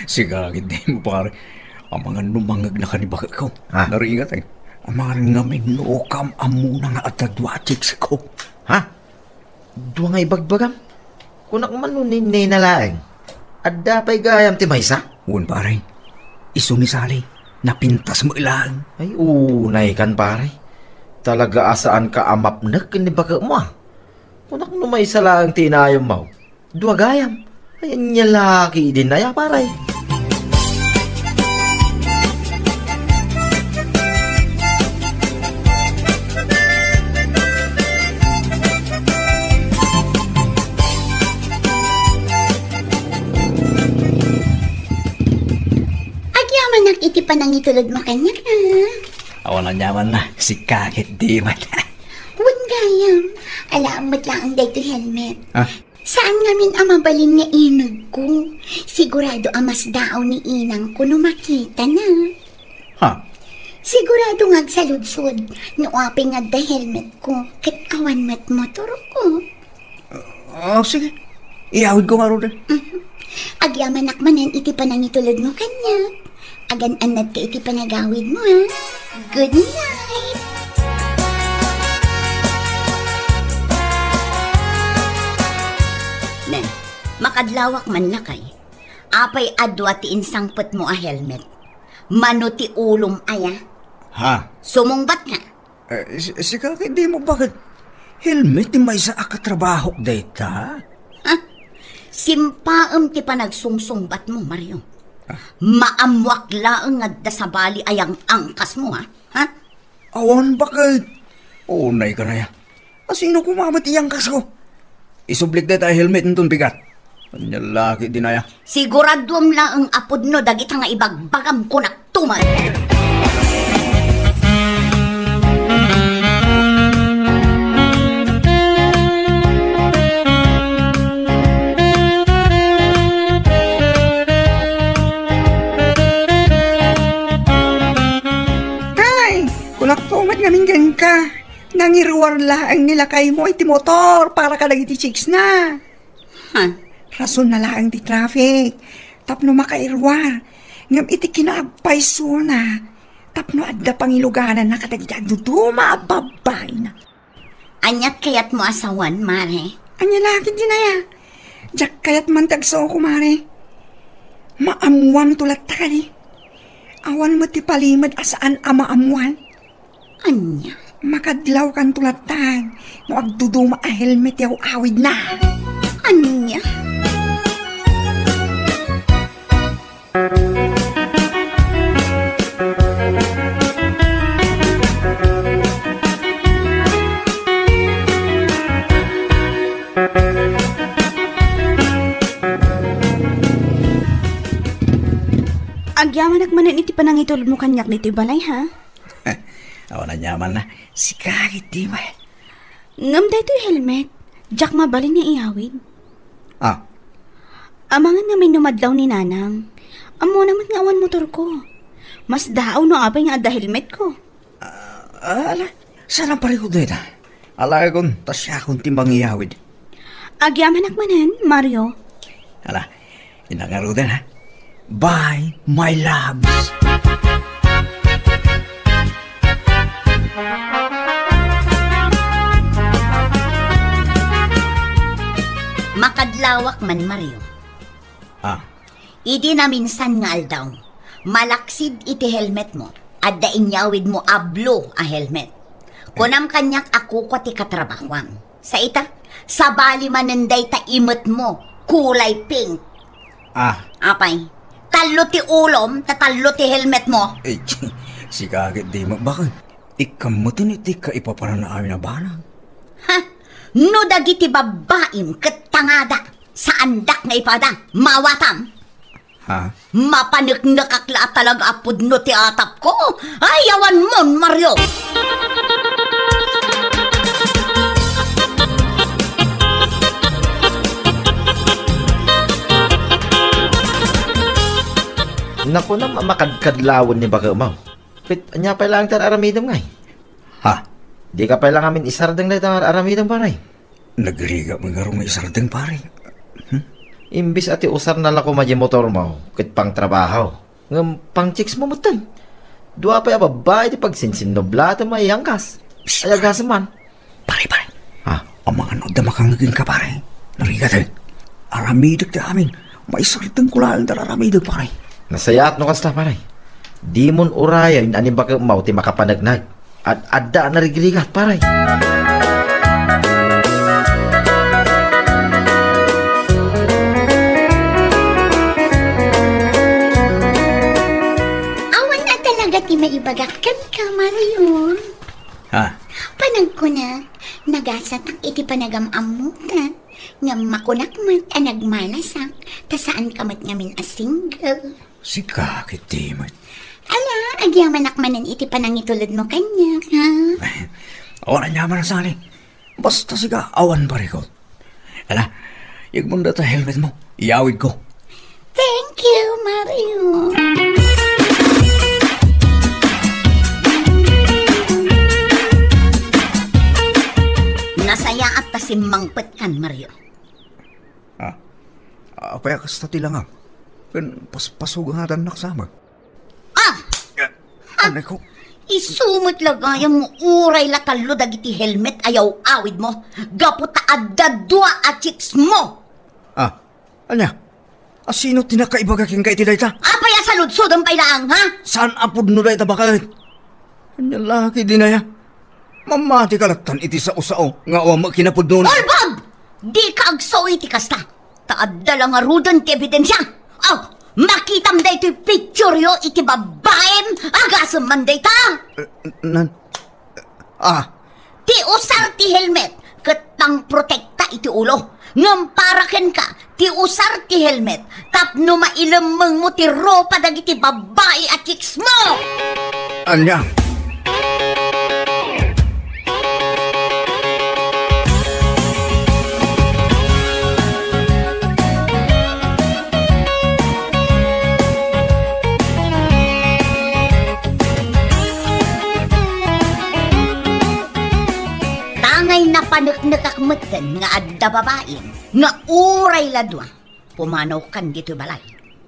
Sika ketdin, pare. Amangan no mangegnaka ni baketko. Ah. Naringat, eh. Amangan ngamin no kam ammona nga adda dua a chicks ko. Ha? Dua nga ibagbagam? Kunak man no ninena laeng. Adda pay gayam ti maysa? Wen, pare. Isu ni Sally, napintas met laeng. Ay, unay kan, pare. Talaga a saanka a mapnek ken ni baketmo, a. Kunak no maysa laeng ti inayommo. Dua gayam. Ay, ania la ketdin aya, pare? Agyamanak iti panangitulodmo kaniak, a. Awan aniamanna, sika ketdi met. Wen gayam, alaem met laeng daytoy helmet. Ah? Saan ngamin a mabalin nga inegko. Sigurado a masdaaw ni inangko no makitana. Ha? Sigurado nga agsaludsod no apay nga adda helmetko ket awan met motorko. Ah, sige. Iyawidko ngarud, eh. Mhm. Agyamanak manen iti panangitulodmo kaniak. Agan-annadka iti panagawidmo, ha? Good night! Ne, makadlawak man lakay. Apay a dua ti insangpetmo a helmet? Mano ti ulom aya? Ha? Sumungbatka? Eh, si-, sika ketdi mo, baket? Helmet ti maysa a katrabahok dayta? Ha? Simpaem ti panagsungsungbatmo, Mario. Ah. Maammoak laeng nga adda sabali a yang-angkasmo, ha? Ha? Awan, baket? Unay ka na ya. Asino koma met ti yang-angkasko? Isublik dayta a helmet inton bigat. Ania la ketdin aya? Siguraduem laeng a pudno dagita nga ibagbagam, kunak tuman. Ay, kunak tuman ngamin kenka. Nangiruar laeng ni lakaymo iti motor para kadagiti chicksna. Ha? Rason na laeng ti traffic tapno makairuar. Ngem iti kinaagpaysona, tapno adda pangilugananna kadagiti agduduma a babbaina. Aniat kayatmo a sawen, Mare? Ania la ketdin aya? Diak kayat man ti agsuko, Mare. Maammoanto latta kadi. Awan met ti palimed a saan a maammoan. Ania? Makadlawkanto latta no agduduma a helmet ti aw-awidna. Ania? Agyamanak manen iti panangitulodmo kaniak ditoy balay, ha? Awan aniamanna. Sika ketdi met. Ngem daytoy helmet, diak mabalin nga iyawid. Ah. Amangan ngamin no madlaw ni Nanang. Ammona met nga awan motorko. Masdaaw no apay nga adda helmetko. Ah, ala, saan a parikut dayta? Alaekon, ta siakon ti mangiyawid. Agyamanak manen, Mario. Ala, inna ngaruden, ha? Bye, my loves. Makadlawak man, Mario. Ah. Idi naminsan nga aldaw, malaksid iti helmetmo, adda inyawidmo a blue a helmet. Kunam kaniak a kukua ti katrabahoam. Sa ita, sabali manen dayta imetmo, kulay pink. Ah. Apay, tallo ti ulom, ta tallo ti helmetmo. Eh, sika ketdi met baket. Ikkammeten iti kaipapananna amin a banag. Ha? No dagiti babbaim ket tangada, saandak nga ipada, mawatam. Ha? Mapaneknekak la a talaga a pudno ti atapko. Ay, awan mon, Mario! Nakunam a makadkadlawen ni baketmo. Ket ania pay laeng ti ar-aramidem ngay? Ha? Dika pay la ngamin isardeng dayta nga ar-aramidem, pare. Nagrigat met ngarud nga isardeng, pare. Hmm? Imbes a ti usarna la koma diay motormo ket pangtrabaho, ngem pangchicks mo metten. Dua pay a babbai ti pagsinsinnublatem a iyanggas. Psst, ay agasem man. Pare, pare. Ha? Amangan no adda makangngeg kenka, pare. Narigat, eh. Aramidek ti amin. Maisardengko laeng ti ar-aramidek, pare. Nasayaat no kasta, pare. Dimon urayen a ni baketmo ti makapaneknek. Ad-adda a narigrigat, pare. Awan a talaga ti maibagak kenka, Mario. Ha? Panagkunak, nagasatak iti panagam-ammotak, ngem makunak met a nagmalasak, ta saanka met ngamin a single. Sika ketdi met. Ala, agyamanak manen iti panangitulodmo kaniak, ha? Awan aniaman a sali. Basta sika, awan parikut. Ala, yegmon dayta helmetmo. Iyawidko. Thank you, Mario. Nasayaat ta simmangpetkan, Mario. Ah, apay a kasta ti langam? Ken pas-, pasugadannak sa amin. Ah! Anay ko. Isu met la gayam no uray la tallo dagiti helmet a yaw-awidmo, gapu ta adda dua a chicks mo. Ah, ania? A sino ti nakaibaga kenka iti dayta? Apay a saludsodem pay laeng, ha? Saan a pudno dayta, baket? Ania la ketdin aya? Mamati ka lattan iti sao-sao nga awan met kinapudnona. Ulbod! Dika agsao iti kasta. Ta adda la ngaruden ti ebidensia. Oh, makitam daytoy pictureyo iti babbaim. Agasem man dayta. Eh, nan-, ah. Ti usar ti helmet ket pangprotekta iti ulo. Ngem para kenka, ti usar ti helmet tapno mailemmengmo ti rupa dagiti babbai a chicks mo. Ania? Tangay napaneknekak metten nga adda babaim nga uray la dua pumanawkan ditoy balay.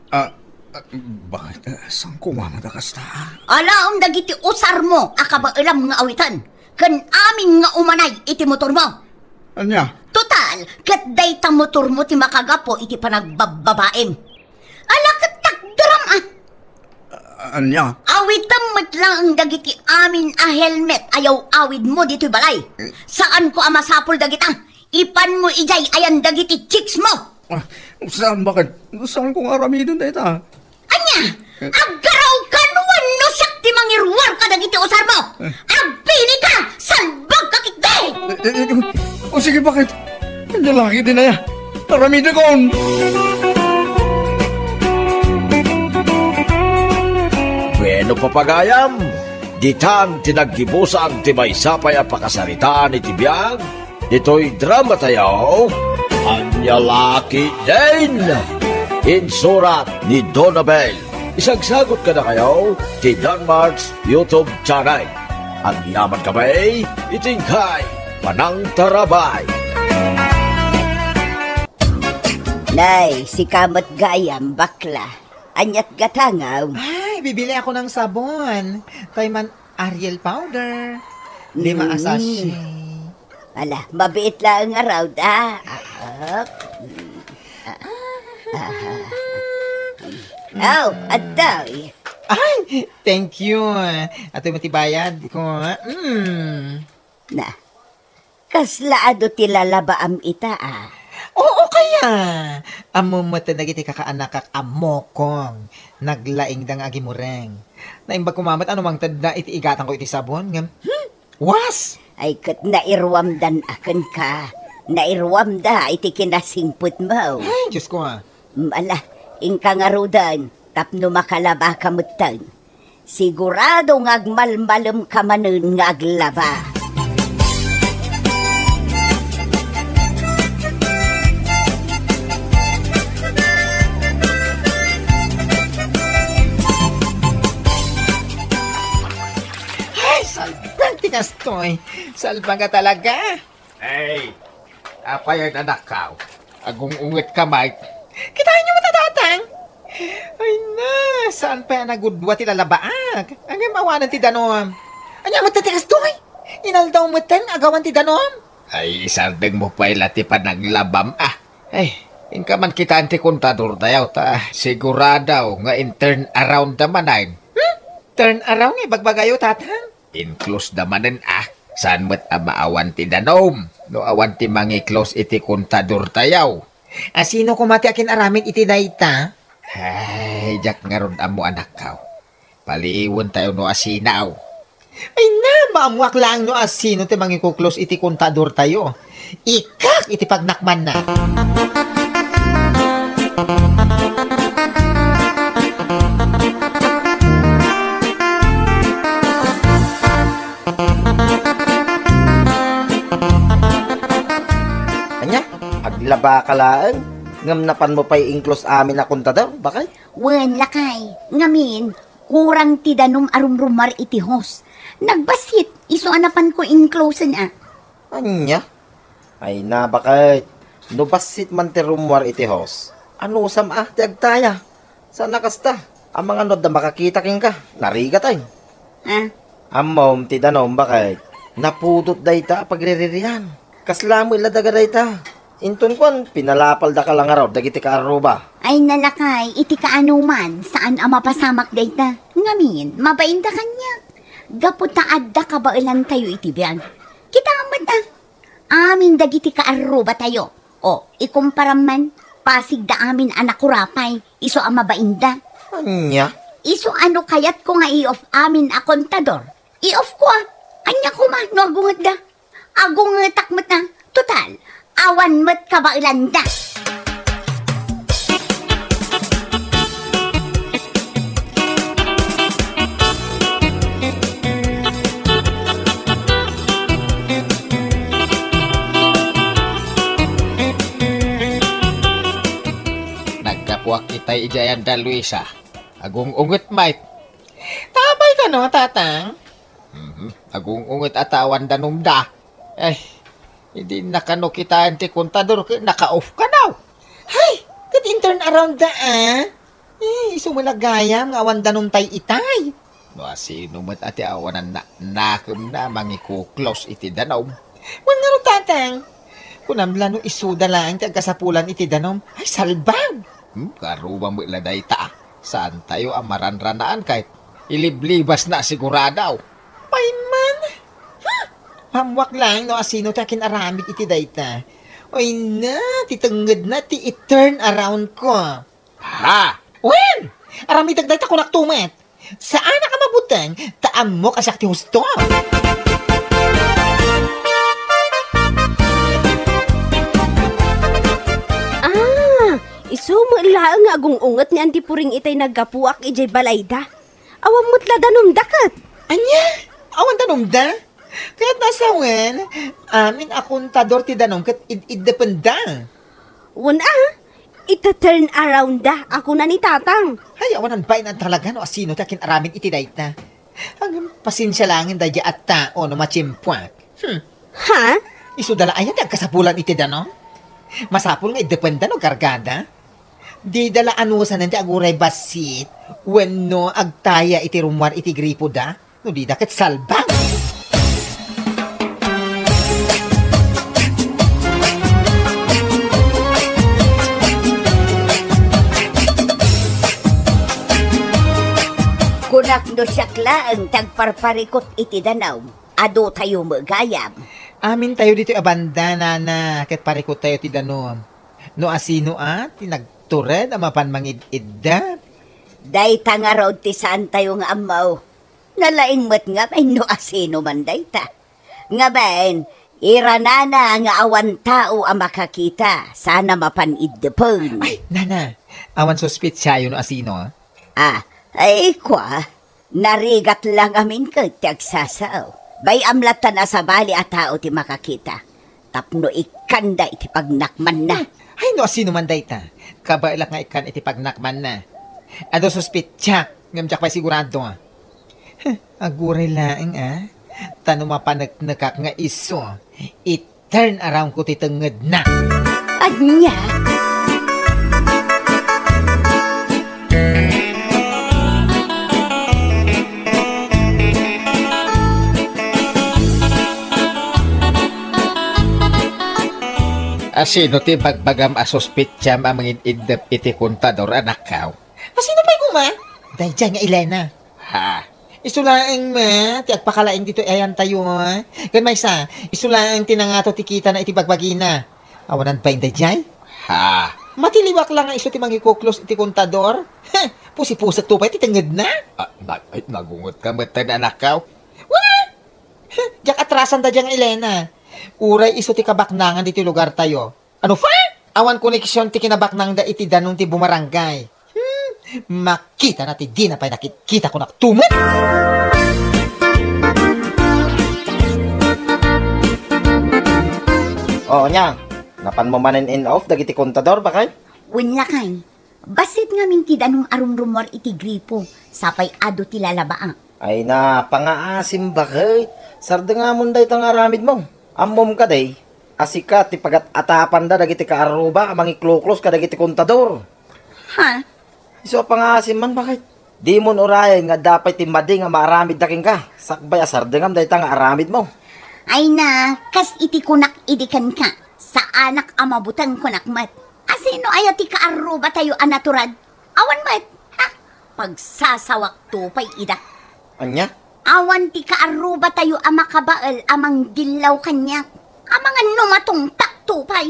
Ah, Bakit, eh, saan ko nga madakasta? Alaem dagiti usarmo a kabaelam nga awiten, ken amin nga umanay iti motormo. Ania? Total, ket dayta motormo ti makagapu iti panagbabbabaem. Ala, ket takderam, ah. Ania? Awitem met laeng dagiti amin a helmet a yaw-awidmo ditoy balay. Eh. Saanko a masapul dagita. Ipanmo idiay ayan dagiti chicks mo. Ah, saan, bakit? Saan ko nga aramiden dayta? Ania? Eh. Aggarawka no wenno siak ti mangiruar kadagiti usarmo. Eh. Agpili ka! Salbag ka ketdi! Eh, eh, eh, o sige, bakit? Ania la ketdin aya? Aramidekon! Bueno, papagayam, ditan ti naggibusan ti maysa pay a pakasaritaan iti biag, ditoy drama tayo, Ania la ketdin? Insurat ni Donabel. Isagsagot kadakayo ti Danmark's YouTube channel. Agyaman kami iti inkay panangtarabay. Nay, sika met gayam, bakla. Aniat gatangaw? Ay, bibili ako ng sabon. Tay man Ariel powder. Lima a Mm. sachet. Ala, mabiit laeng a raw da. Ah, ah. Mm. Ah, ah. Aw, adtoy. Ay, thank you. Atoy met ti bayad ko. Mm. Na, kasla adu ti lalabaam ita, a? Oo, kaya. Ammom met dagiti kakaanakak a mokong. Naglaingda nga agimureng. Naimbag koma met a no mangtedda iti igatangko iti sabon, ngem, hmm, was! Ay, ket nairuamdan a kenka. Nairuamda iti kinasingpetmo. Ay, Diyos ko, ah. Mm, ala, inka ngaruden, tapno makalabaka metten. Sigurado nga agmalmalemka manen nga aglaba. Ay, salbag ti kastoy. Salbag nga talaga. Hey, apay, anakkaw? Agung-ungetka, Mike. Kitaenyo met a, Tatang? Ay na, saan pay a nagudua ti lalabaak? Ngem awanen ti danum. Ania met ti kastoy? Inaldaw metten agawan ti danum? Ay, isardengmo pay la ti panaglabam, a. Ay, inka man kitaen ti kontador tayo, ta sigurado nga in-turn around da manen. Hmm? Turn around nga ibagbagayo, Tatang? In-close da manen, a. Saan met a maawan ti danum no awan ti mangi-close iti kontador tayo? A, sino koma ti akin-aramid iti dayta? Ay, diak ngarud ammo, anakkaw. Paliiwen tayo no asinaw. Ay na, maammoak laeng no asino ti mangiku-close iti kontador tayo. Ikak iti pagnakmanna. Ania? Aglabaka laeng? Ngem napanmo pay in-close amin a kontador, bakay? Wen, lakay. Ngamin, kurang ti danum a rumrumuar iti hose. Nagbassit, isu a napanko in-closen, a. Ania? Ay na, bakay. No bassit man ti rummuar iti hose, anusam a ti agtaya? Saan a kasta. Amangan no adda makakita kenka, narigat ay. Ah? Ammom ti danum, bakay. Napudot dayta a pagriririan. Kasla met la daga dayta. Inton kuan, pinalapaldaka la ngarud dagiti kaarruba. Ay na, lakay, iti kaanuman, saan a mapasamak dayta. Ngamin, mabainda kaniak. Gapu ta adda kabaelantayo iti biag. Kita met, a. Amin dagiti kaarrubatayo. O, ikumparam man, pasigda amin a nakurapay, isu a mabainda. Ania? Isu a no kayatko nga i-off amin a kontador, i-off ko, a. Ania koma no agungetda? Agungetak met, a. Total, awan met kabaelanda. Naggapuak itay idiay anda, Luisa. Agung-unget, Mike. Tapay kano, Tatang? Mhm. Agung-unget a ta awan danumda. Ay, idi nakano kitaen ti kontador ket naka-off kano. Hay, ket in-turn around da, a. Eh, isu met la gayam nga awan danumtay itay. No asino met a ti awanan na-, nakemna a mangikuklos iti danum? Wen ngarud, Tatang, kunam la no isuda laeng ti agkasapulan iti danum? Ay, salbag! Hmm, karuba met la dayta. Saantayo a maranranaan ket iliblibasna a sigurado. Pay man! Ha! Ammoak laeng no asino ti akin-aramid iti dayta. Ay na, ti tengngedna ti i-turn around ko. Ha? Wen! Aramidek dayta, kunak to met. Saanak a mabuteng, ta ammok a siak ti husto. Ah, isu met laeng nga agung-unget ni Auntie Puring itay naggapuak idiay balayda. Awan met la danumda ket. Ania? Awan danumda? Kayatna a sawen, amin a kontador ti danum ket id-iddependa. Wen a, ita-turn around da, a kuna ni Tatang. Ay, awanan bain a talaga no asino ti akin-aramid iti dayta. Ngem pasensia laengen daydiay a tao no matiempoak. Hmm. Ha? Isuda la aya ti agkasapulan iti danum? Masapul nga iddependa no kargada. Dida la anusanen ti aguray bassit wenno agtaya iti rummuar iti gripoda. No dida ket salbag. Kunak no siak laeng ti agparparikut iti danum, adotayo met gayam. Amintayo ditoy a banda, nana, ket parikuttayo ti danum. No asino a ti nagtured a mapan mangid-idda? Dayta ngarud ti saantayo nga ammo. Nalaing met ngamin no asino man dayta. Ngamin, iranana nga awan tao a makakita, sana mapan iddepen. Ay, nana, awan suspetsayo no asino, a? Ah, ay, kua, narigat la ngamin ket ti agsasao. Bay-am latta a sabali a tao ti makakita. Tapno ikkanda iti pagnakmanna. Ay, no asino man dayta, kabaelak nga ikkan iti pagnakmanna. Adu suspetsak, ngem diak pay sigurado. Huh, aguray laeng, a. Ta no mapaneknekak nga isu, i-turn around ko ti tengngedna. Ania? Asino ti bagbagam a suspetsam a mangin-iddep iti kontador, anakko? Asino pay koma? Daydiay nga Elena. Ha? Isu laeng met ti agpakalaing ditoy ayantayo, a? Ken maysa, isu laeng ti nangato ti kitana iti bagbagina. Awanan pay daydiay? Ha? Matiliwak la nga isu ti mangikuklos iti kontador? Heh, pusipusekto pay ti tengngedna? Ah, nag-, ay, nagungetka met, anakko? Wa! Heh, diak atrasan daydiay nga Elena. Uray isu ti kabaknangan ditoy lugartayo. Ano pa? Awan koneksion ti kinabaknangda iti danum ti bumarangay. Hmm, makitana ti dina pay nakitkita, kunak to met. O, ania? Napanmo manen in-off dagiti kontador, bakay? Wen lakay. Bassit ngamin ti danum a rumrummuar iti gripo, sapay adu ti lalabaak. Ay na, pangaasim, bakay. Sardengamon dayta nga aramidmo. Ammom kadi a sika ti pagat-atapanda dagiti kaarruba a mangikluklos kadagiti kontador. Ha? Isu a pangaasim man, bakit? Dimon urayen nga adda pay ti madi nga maaramidda kenka, sakbay a sardengam dayta nga aramidmo. Ay na, kas iti kunak idi kenka, saanak a mabuteng, kunak met. Asino aya ti kaarrubatayo a natured? Awan met. Ha? Pagsasawakto pay ida. Ania? Awan ti kaarrubatayo a makabael a mangdillaw kaniak. Amangan no matungpakto pay.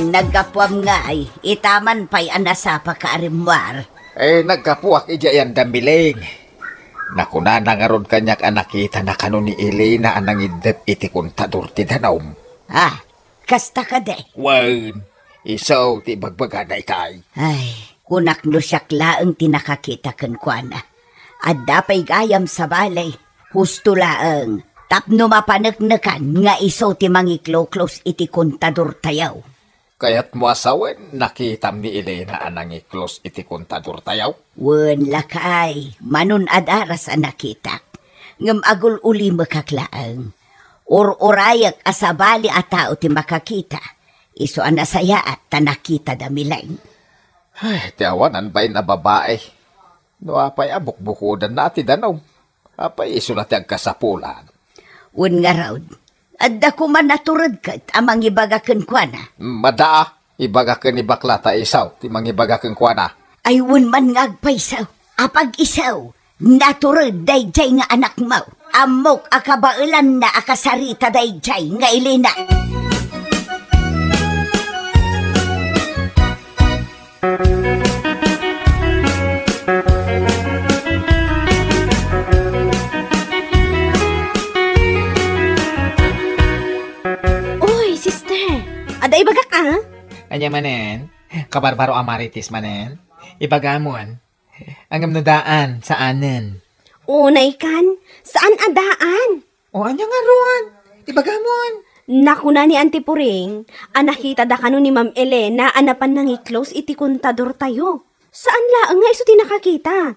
Naggapuam ngay, itaman pay a nasapaka a rimmuar. Eh, naggapuak idiay ayan da, Miling. Nakunana ngarud kaniak a nakitana kano ni Elena a nangiddep iti kontador ti danum. Ah, kasta kadi? Wen, isu ti ibagbagana itay. Ay, kunak no siak laeng ti nakakita kenkuana. Adda pay gayam sabali. Husto laeng, tapno mapaneknekan nga isu ti mangikluklos iti kontadortayo. Kayatmo a sawen, nakitam ni Elena a nangiklos iti kontadortayo? Wen, lakay, manun-ad-aras a nakitak. Ngem agul-ulimekak laeng. Ur-urayek a sabali a tao ti makakita. Isu a nasayaat ta nakitada, Milen. Ay, ti awanan bain a babai. No apay a bukbukodanna ti danum? Apay isuna ti agkasapulan? Wen ngarud, adda koma natured ket a mangibaga kenkuana. Mada, ibaga ken ni bakla ta isu ti mangibaga kenkuana. Ay, wen man nga agpayso, apag-isu, natured daydiay nga anakmo. Ammok a kabaelanna a kasarita daydiay nga Elena. Uy, sister! Adda ibagak, a? Ania manen? Kabarbaro a Marites manen? Ibagamon. Ngem no daan, saanen? Unay kan, saan a daan? O, ania ngarud? Ibagamon. Nakuna ni Auntie Puring a nakitada kano ni Ma'am Elena a napan nangi-close iti kontadortayo. Saan laeng nga isu ti nakakita.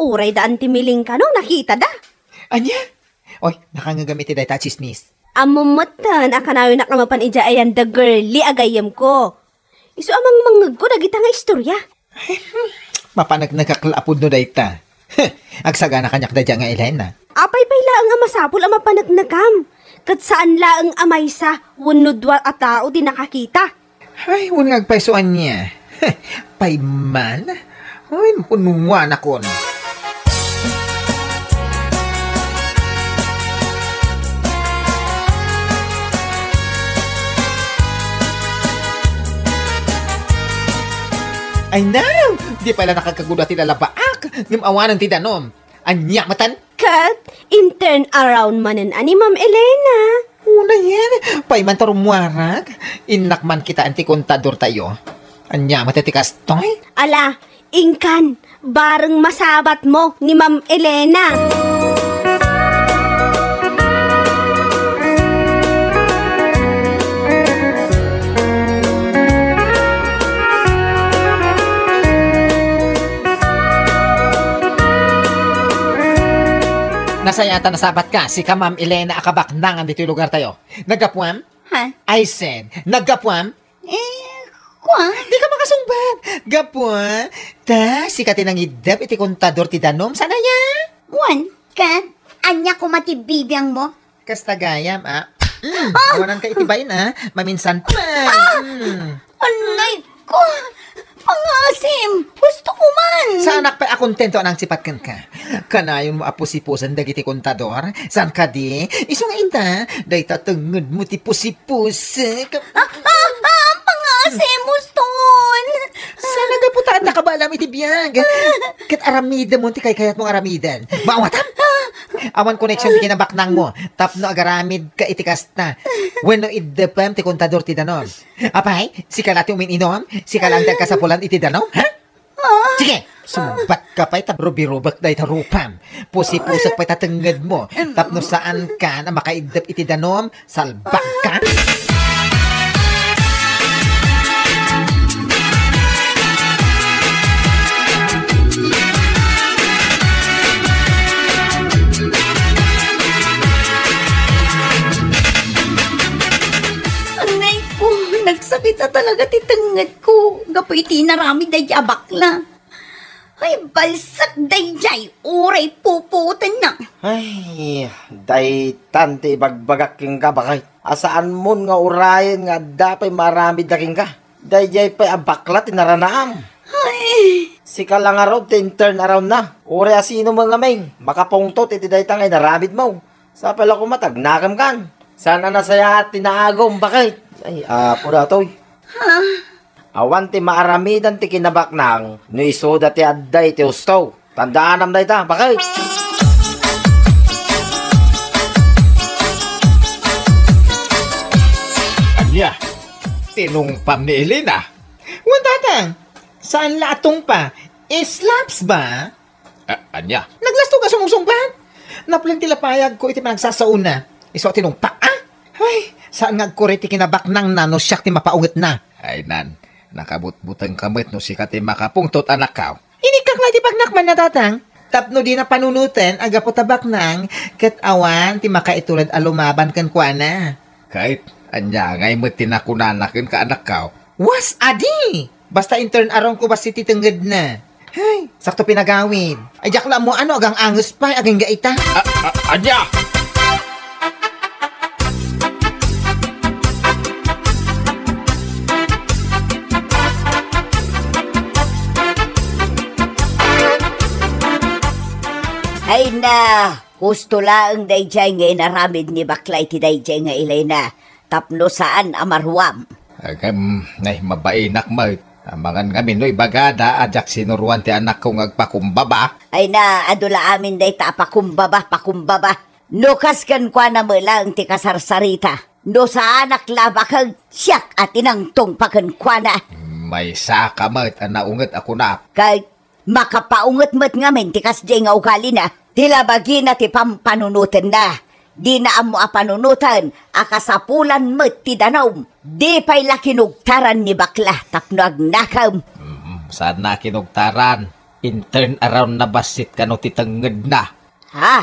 Uray da Auntie Miling kano nakitada. Ania? Oy, nakangngegam iti dayta a tsismis. Ammom metten a kanayonak a mapan idiay ayan da girly a gayyemko. Isu a mangmangngegko dagita nga istorya. Mapaneknekak la a pudno dayta. Agsagana kaniak dayta nga Elena. Apay pay laeng a masapul a mapaneknekam? Ket saan laeng a maysa wenno dua a tao ti nakakita. Ay, wen nga agpayso ania. Pay man? Ay, mapunuanakon. Ay, naw! Di pay la nakagkaguda ti lalabaak, ngem awanen ti danum. Ania metten? Ket in-turn around manen a ni Ma'am Elena. Unayen, pay man ta rummuarak. Innak man kitaen ti kontadortayo. Ania met ti kastoy? Ala, inkan, bareng masabatmo ni Ma'am Elena. Nasayaat ta nasabatka, sika Ma'am Elena a kabaknangan ditoy lugartayo. Naggapuam? Ha? I said, naggapuam? Eh, kua? Dika makasungbat. Gapu, ta sika ti nangiddep iti kontador ti danum, saan aya? Wen, ket ania koma ti bibiangmo? Kasta gayam, a. Mm, awananka iti bain, a. Maminsan pa. Mm. Anay ko! Pangasim! Gusto ko man! Saanak pay a kontento a nangsipat kenka. Kanayonmo a pusipusen dagiti kontador? Saan kadi? Isu nga ita, dayta tengngedmo ti pusipusek. Ah, ah, ah, pangasim, uston! Saan a gapu ta adda kabaelam iti biag? Ket aramidem ti kaykayatmo nga aramiden. Maawatam? Awan koneksion ti kinabaknangmo tapno agaramidka iti kasta. Wenno iddepem ti kontador ti danum. Apay, sika la ti umin-inom? Sika la ti agkasapulan iti danum, ha? Ah. Sige, sumbatka pay ta rubirubek dayta rupam. Pusipusek pay ta tengngedmo. Tapno saankan a makaiddep iti danum, salbakka. Anay ko, nagsakit a talaga ti tengngedko gapu iti inaramid daydiay a bakla. Ay, balsak daydiay, uray pupuotenna. Ay, daytan ti ibagbagak kenka, baket. A saanmon nga urayen nga adda pay maaramidda kenka. Daydiay pay a bakla ti naranaam. Ay. Sika la ngarud ti in-turn around-na. Uray a sino met ngamin, makapungtot iti dayta nga inaramidmo. Sapay la koma ta agnakem kan. Saan a nasayaat ti naagum, baket? Ay, Apo datoy. Ha? Awan ti maaramidan ti kinabaknang no isuda ti adda iti husto. Tandaanam dayta, baket? Ania? Tinungpam ni Elena? Wen, tatang. Saan la a tungpa? Slaps ba? A-, ania? Naglastog a sumungsungbat. Naplen ti lapayagko iti panagsasaona. Isu a tinungpak, a? Ay, saan nga agkuri ti kinabaknangna no siak ti mapaungetna. Ay, nan, nakabutbutengka met no sika ti makapungtot, anakko. Inikkak la iti bagnak man, natatang. Tapno dina panunoten a gapu ta baknang, ket awan ti makaitulod a lumaban kenkuana. Ket ania ngay met ti nakunana kenka, anakko? Was, adi! Basta in-turn around ko bassit ti tengngedna. Hay, sakto pinagawid. Ay, diak la ammo no agang-anges pay agingga ita. A-, a-, ania? Ay na, husto laeng daydiay nga inaramid ni bakla iti daydiay nga ilayna, tapno saan a maruam. Agem, nay, mabainak met. Amangan ngamin no ibagada a diak sinuroan ti anakko nga agpakumbaba. Ay na, adu la amin dayta a pakumbaba, pakumbaba. No kas kenkuana met laeng ti kasarsarita, no saanak la a bakeg, siak a tinangtong pa kenkuana. Maysaka met a naunget a kunak. Ket makapaunget met ngamin ti kasdiay nga ugalina. Ti labagina ti pampanunotenna. Dina ammo a panunoten a kasapulan met ti danum. Di pay la kinugtaran ni bakla tapno agnakem. Mm, saan na kinugtaran? In-turn around na bassit kano ti tengngedna. Ha?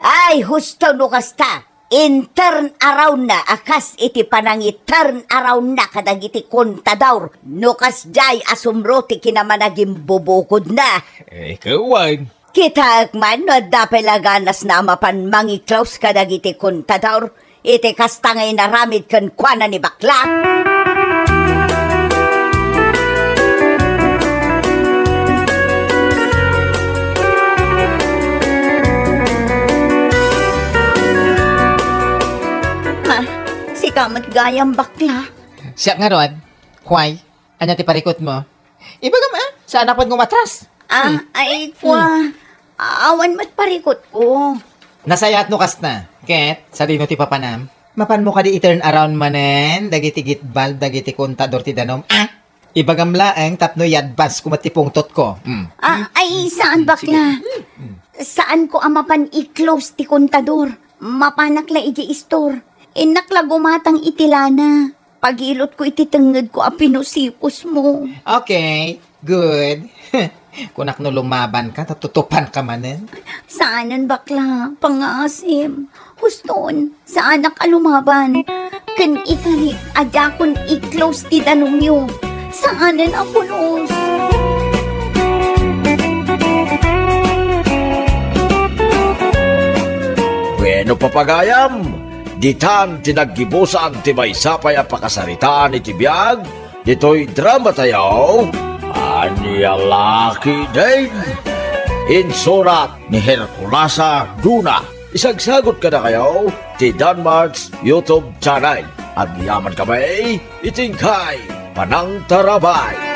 Ay, husto no kasta. In-turn around na a kas iti panangi-turn around na kadagiti kontador. No kasdiay a sumro ti kinamanagimbubukodna. Eh, ikaw, Juan. Kitaek man no adda pay la ganasna a mapan mangiklaus kadagiti kontador iti kasta nga inaramid kenkuana ni bakla. Ah, sika met gayam, bakla. Siak ngarud. Why? Ania ti parikutmo? Ibagam, ah, saanak met nga umatras. Ah, hmm. Ay, kua. Hmm. Awan met parikutko. Nasayaat no kasta. Ket, sadino ti papanam? Mapanmo kadi i-turn around manen dagiti gitbal dagiti kontador ti danum? Ah! Ibagam laeng tapno i-advance ko met ti pungtotko. Hmm. Ah, ay, saan, bakla. Hmm. Saanko a mapan i-close ti kontador. Mapanak la iti istor. Innak la gumatang iti lana. Pagilotko iti tengngedko a pinusipusmo. Okay, good. Kunak no lumabanka, ta tutupanka manen. Saanen, bakla, pangngaasim. Huston, saanak a lumaban. Ken ikari, a diakon i-close ti danumyo. Saanen a pulos. Bueno, papagayam, ditan ti naggibusan ti maysa pay a pakasaritaan iti biag ditoy dramatayo, Ania La Ketdin. Insurat ni Herculasa Duna. Isagsagut kadakayo ti Danmark's YouTube channel. Agyaman kami iti inkay panangtarabay.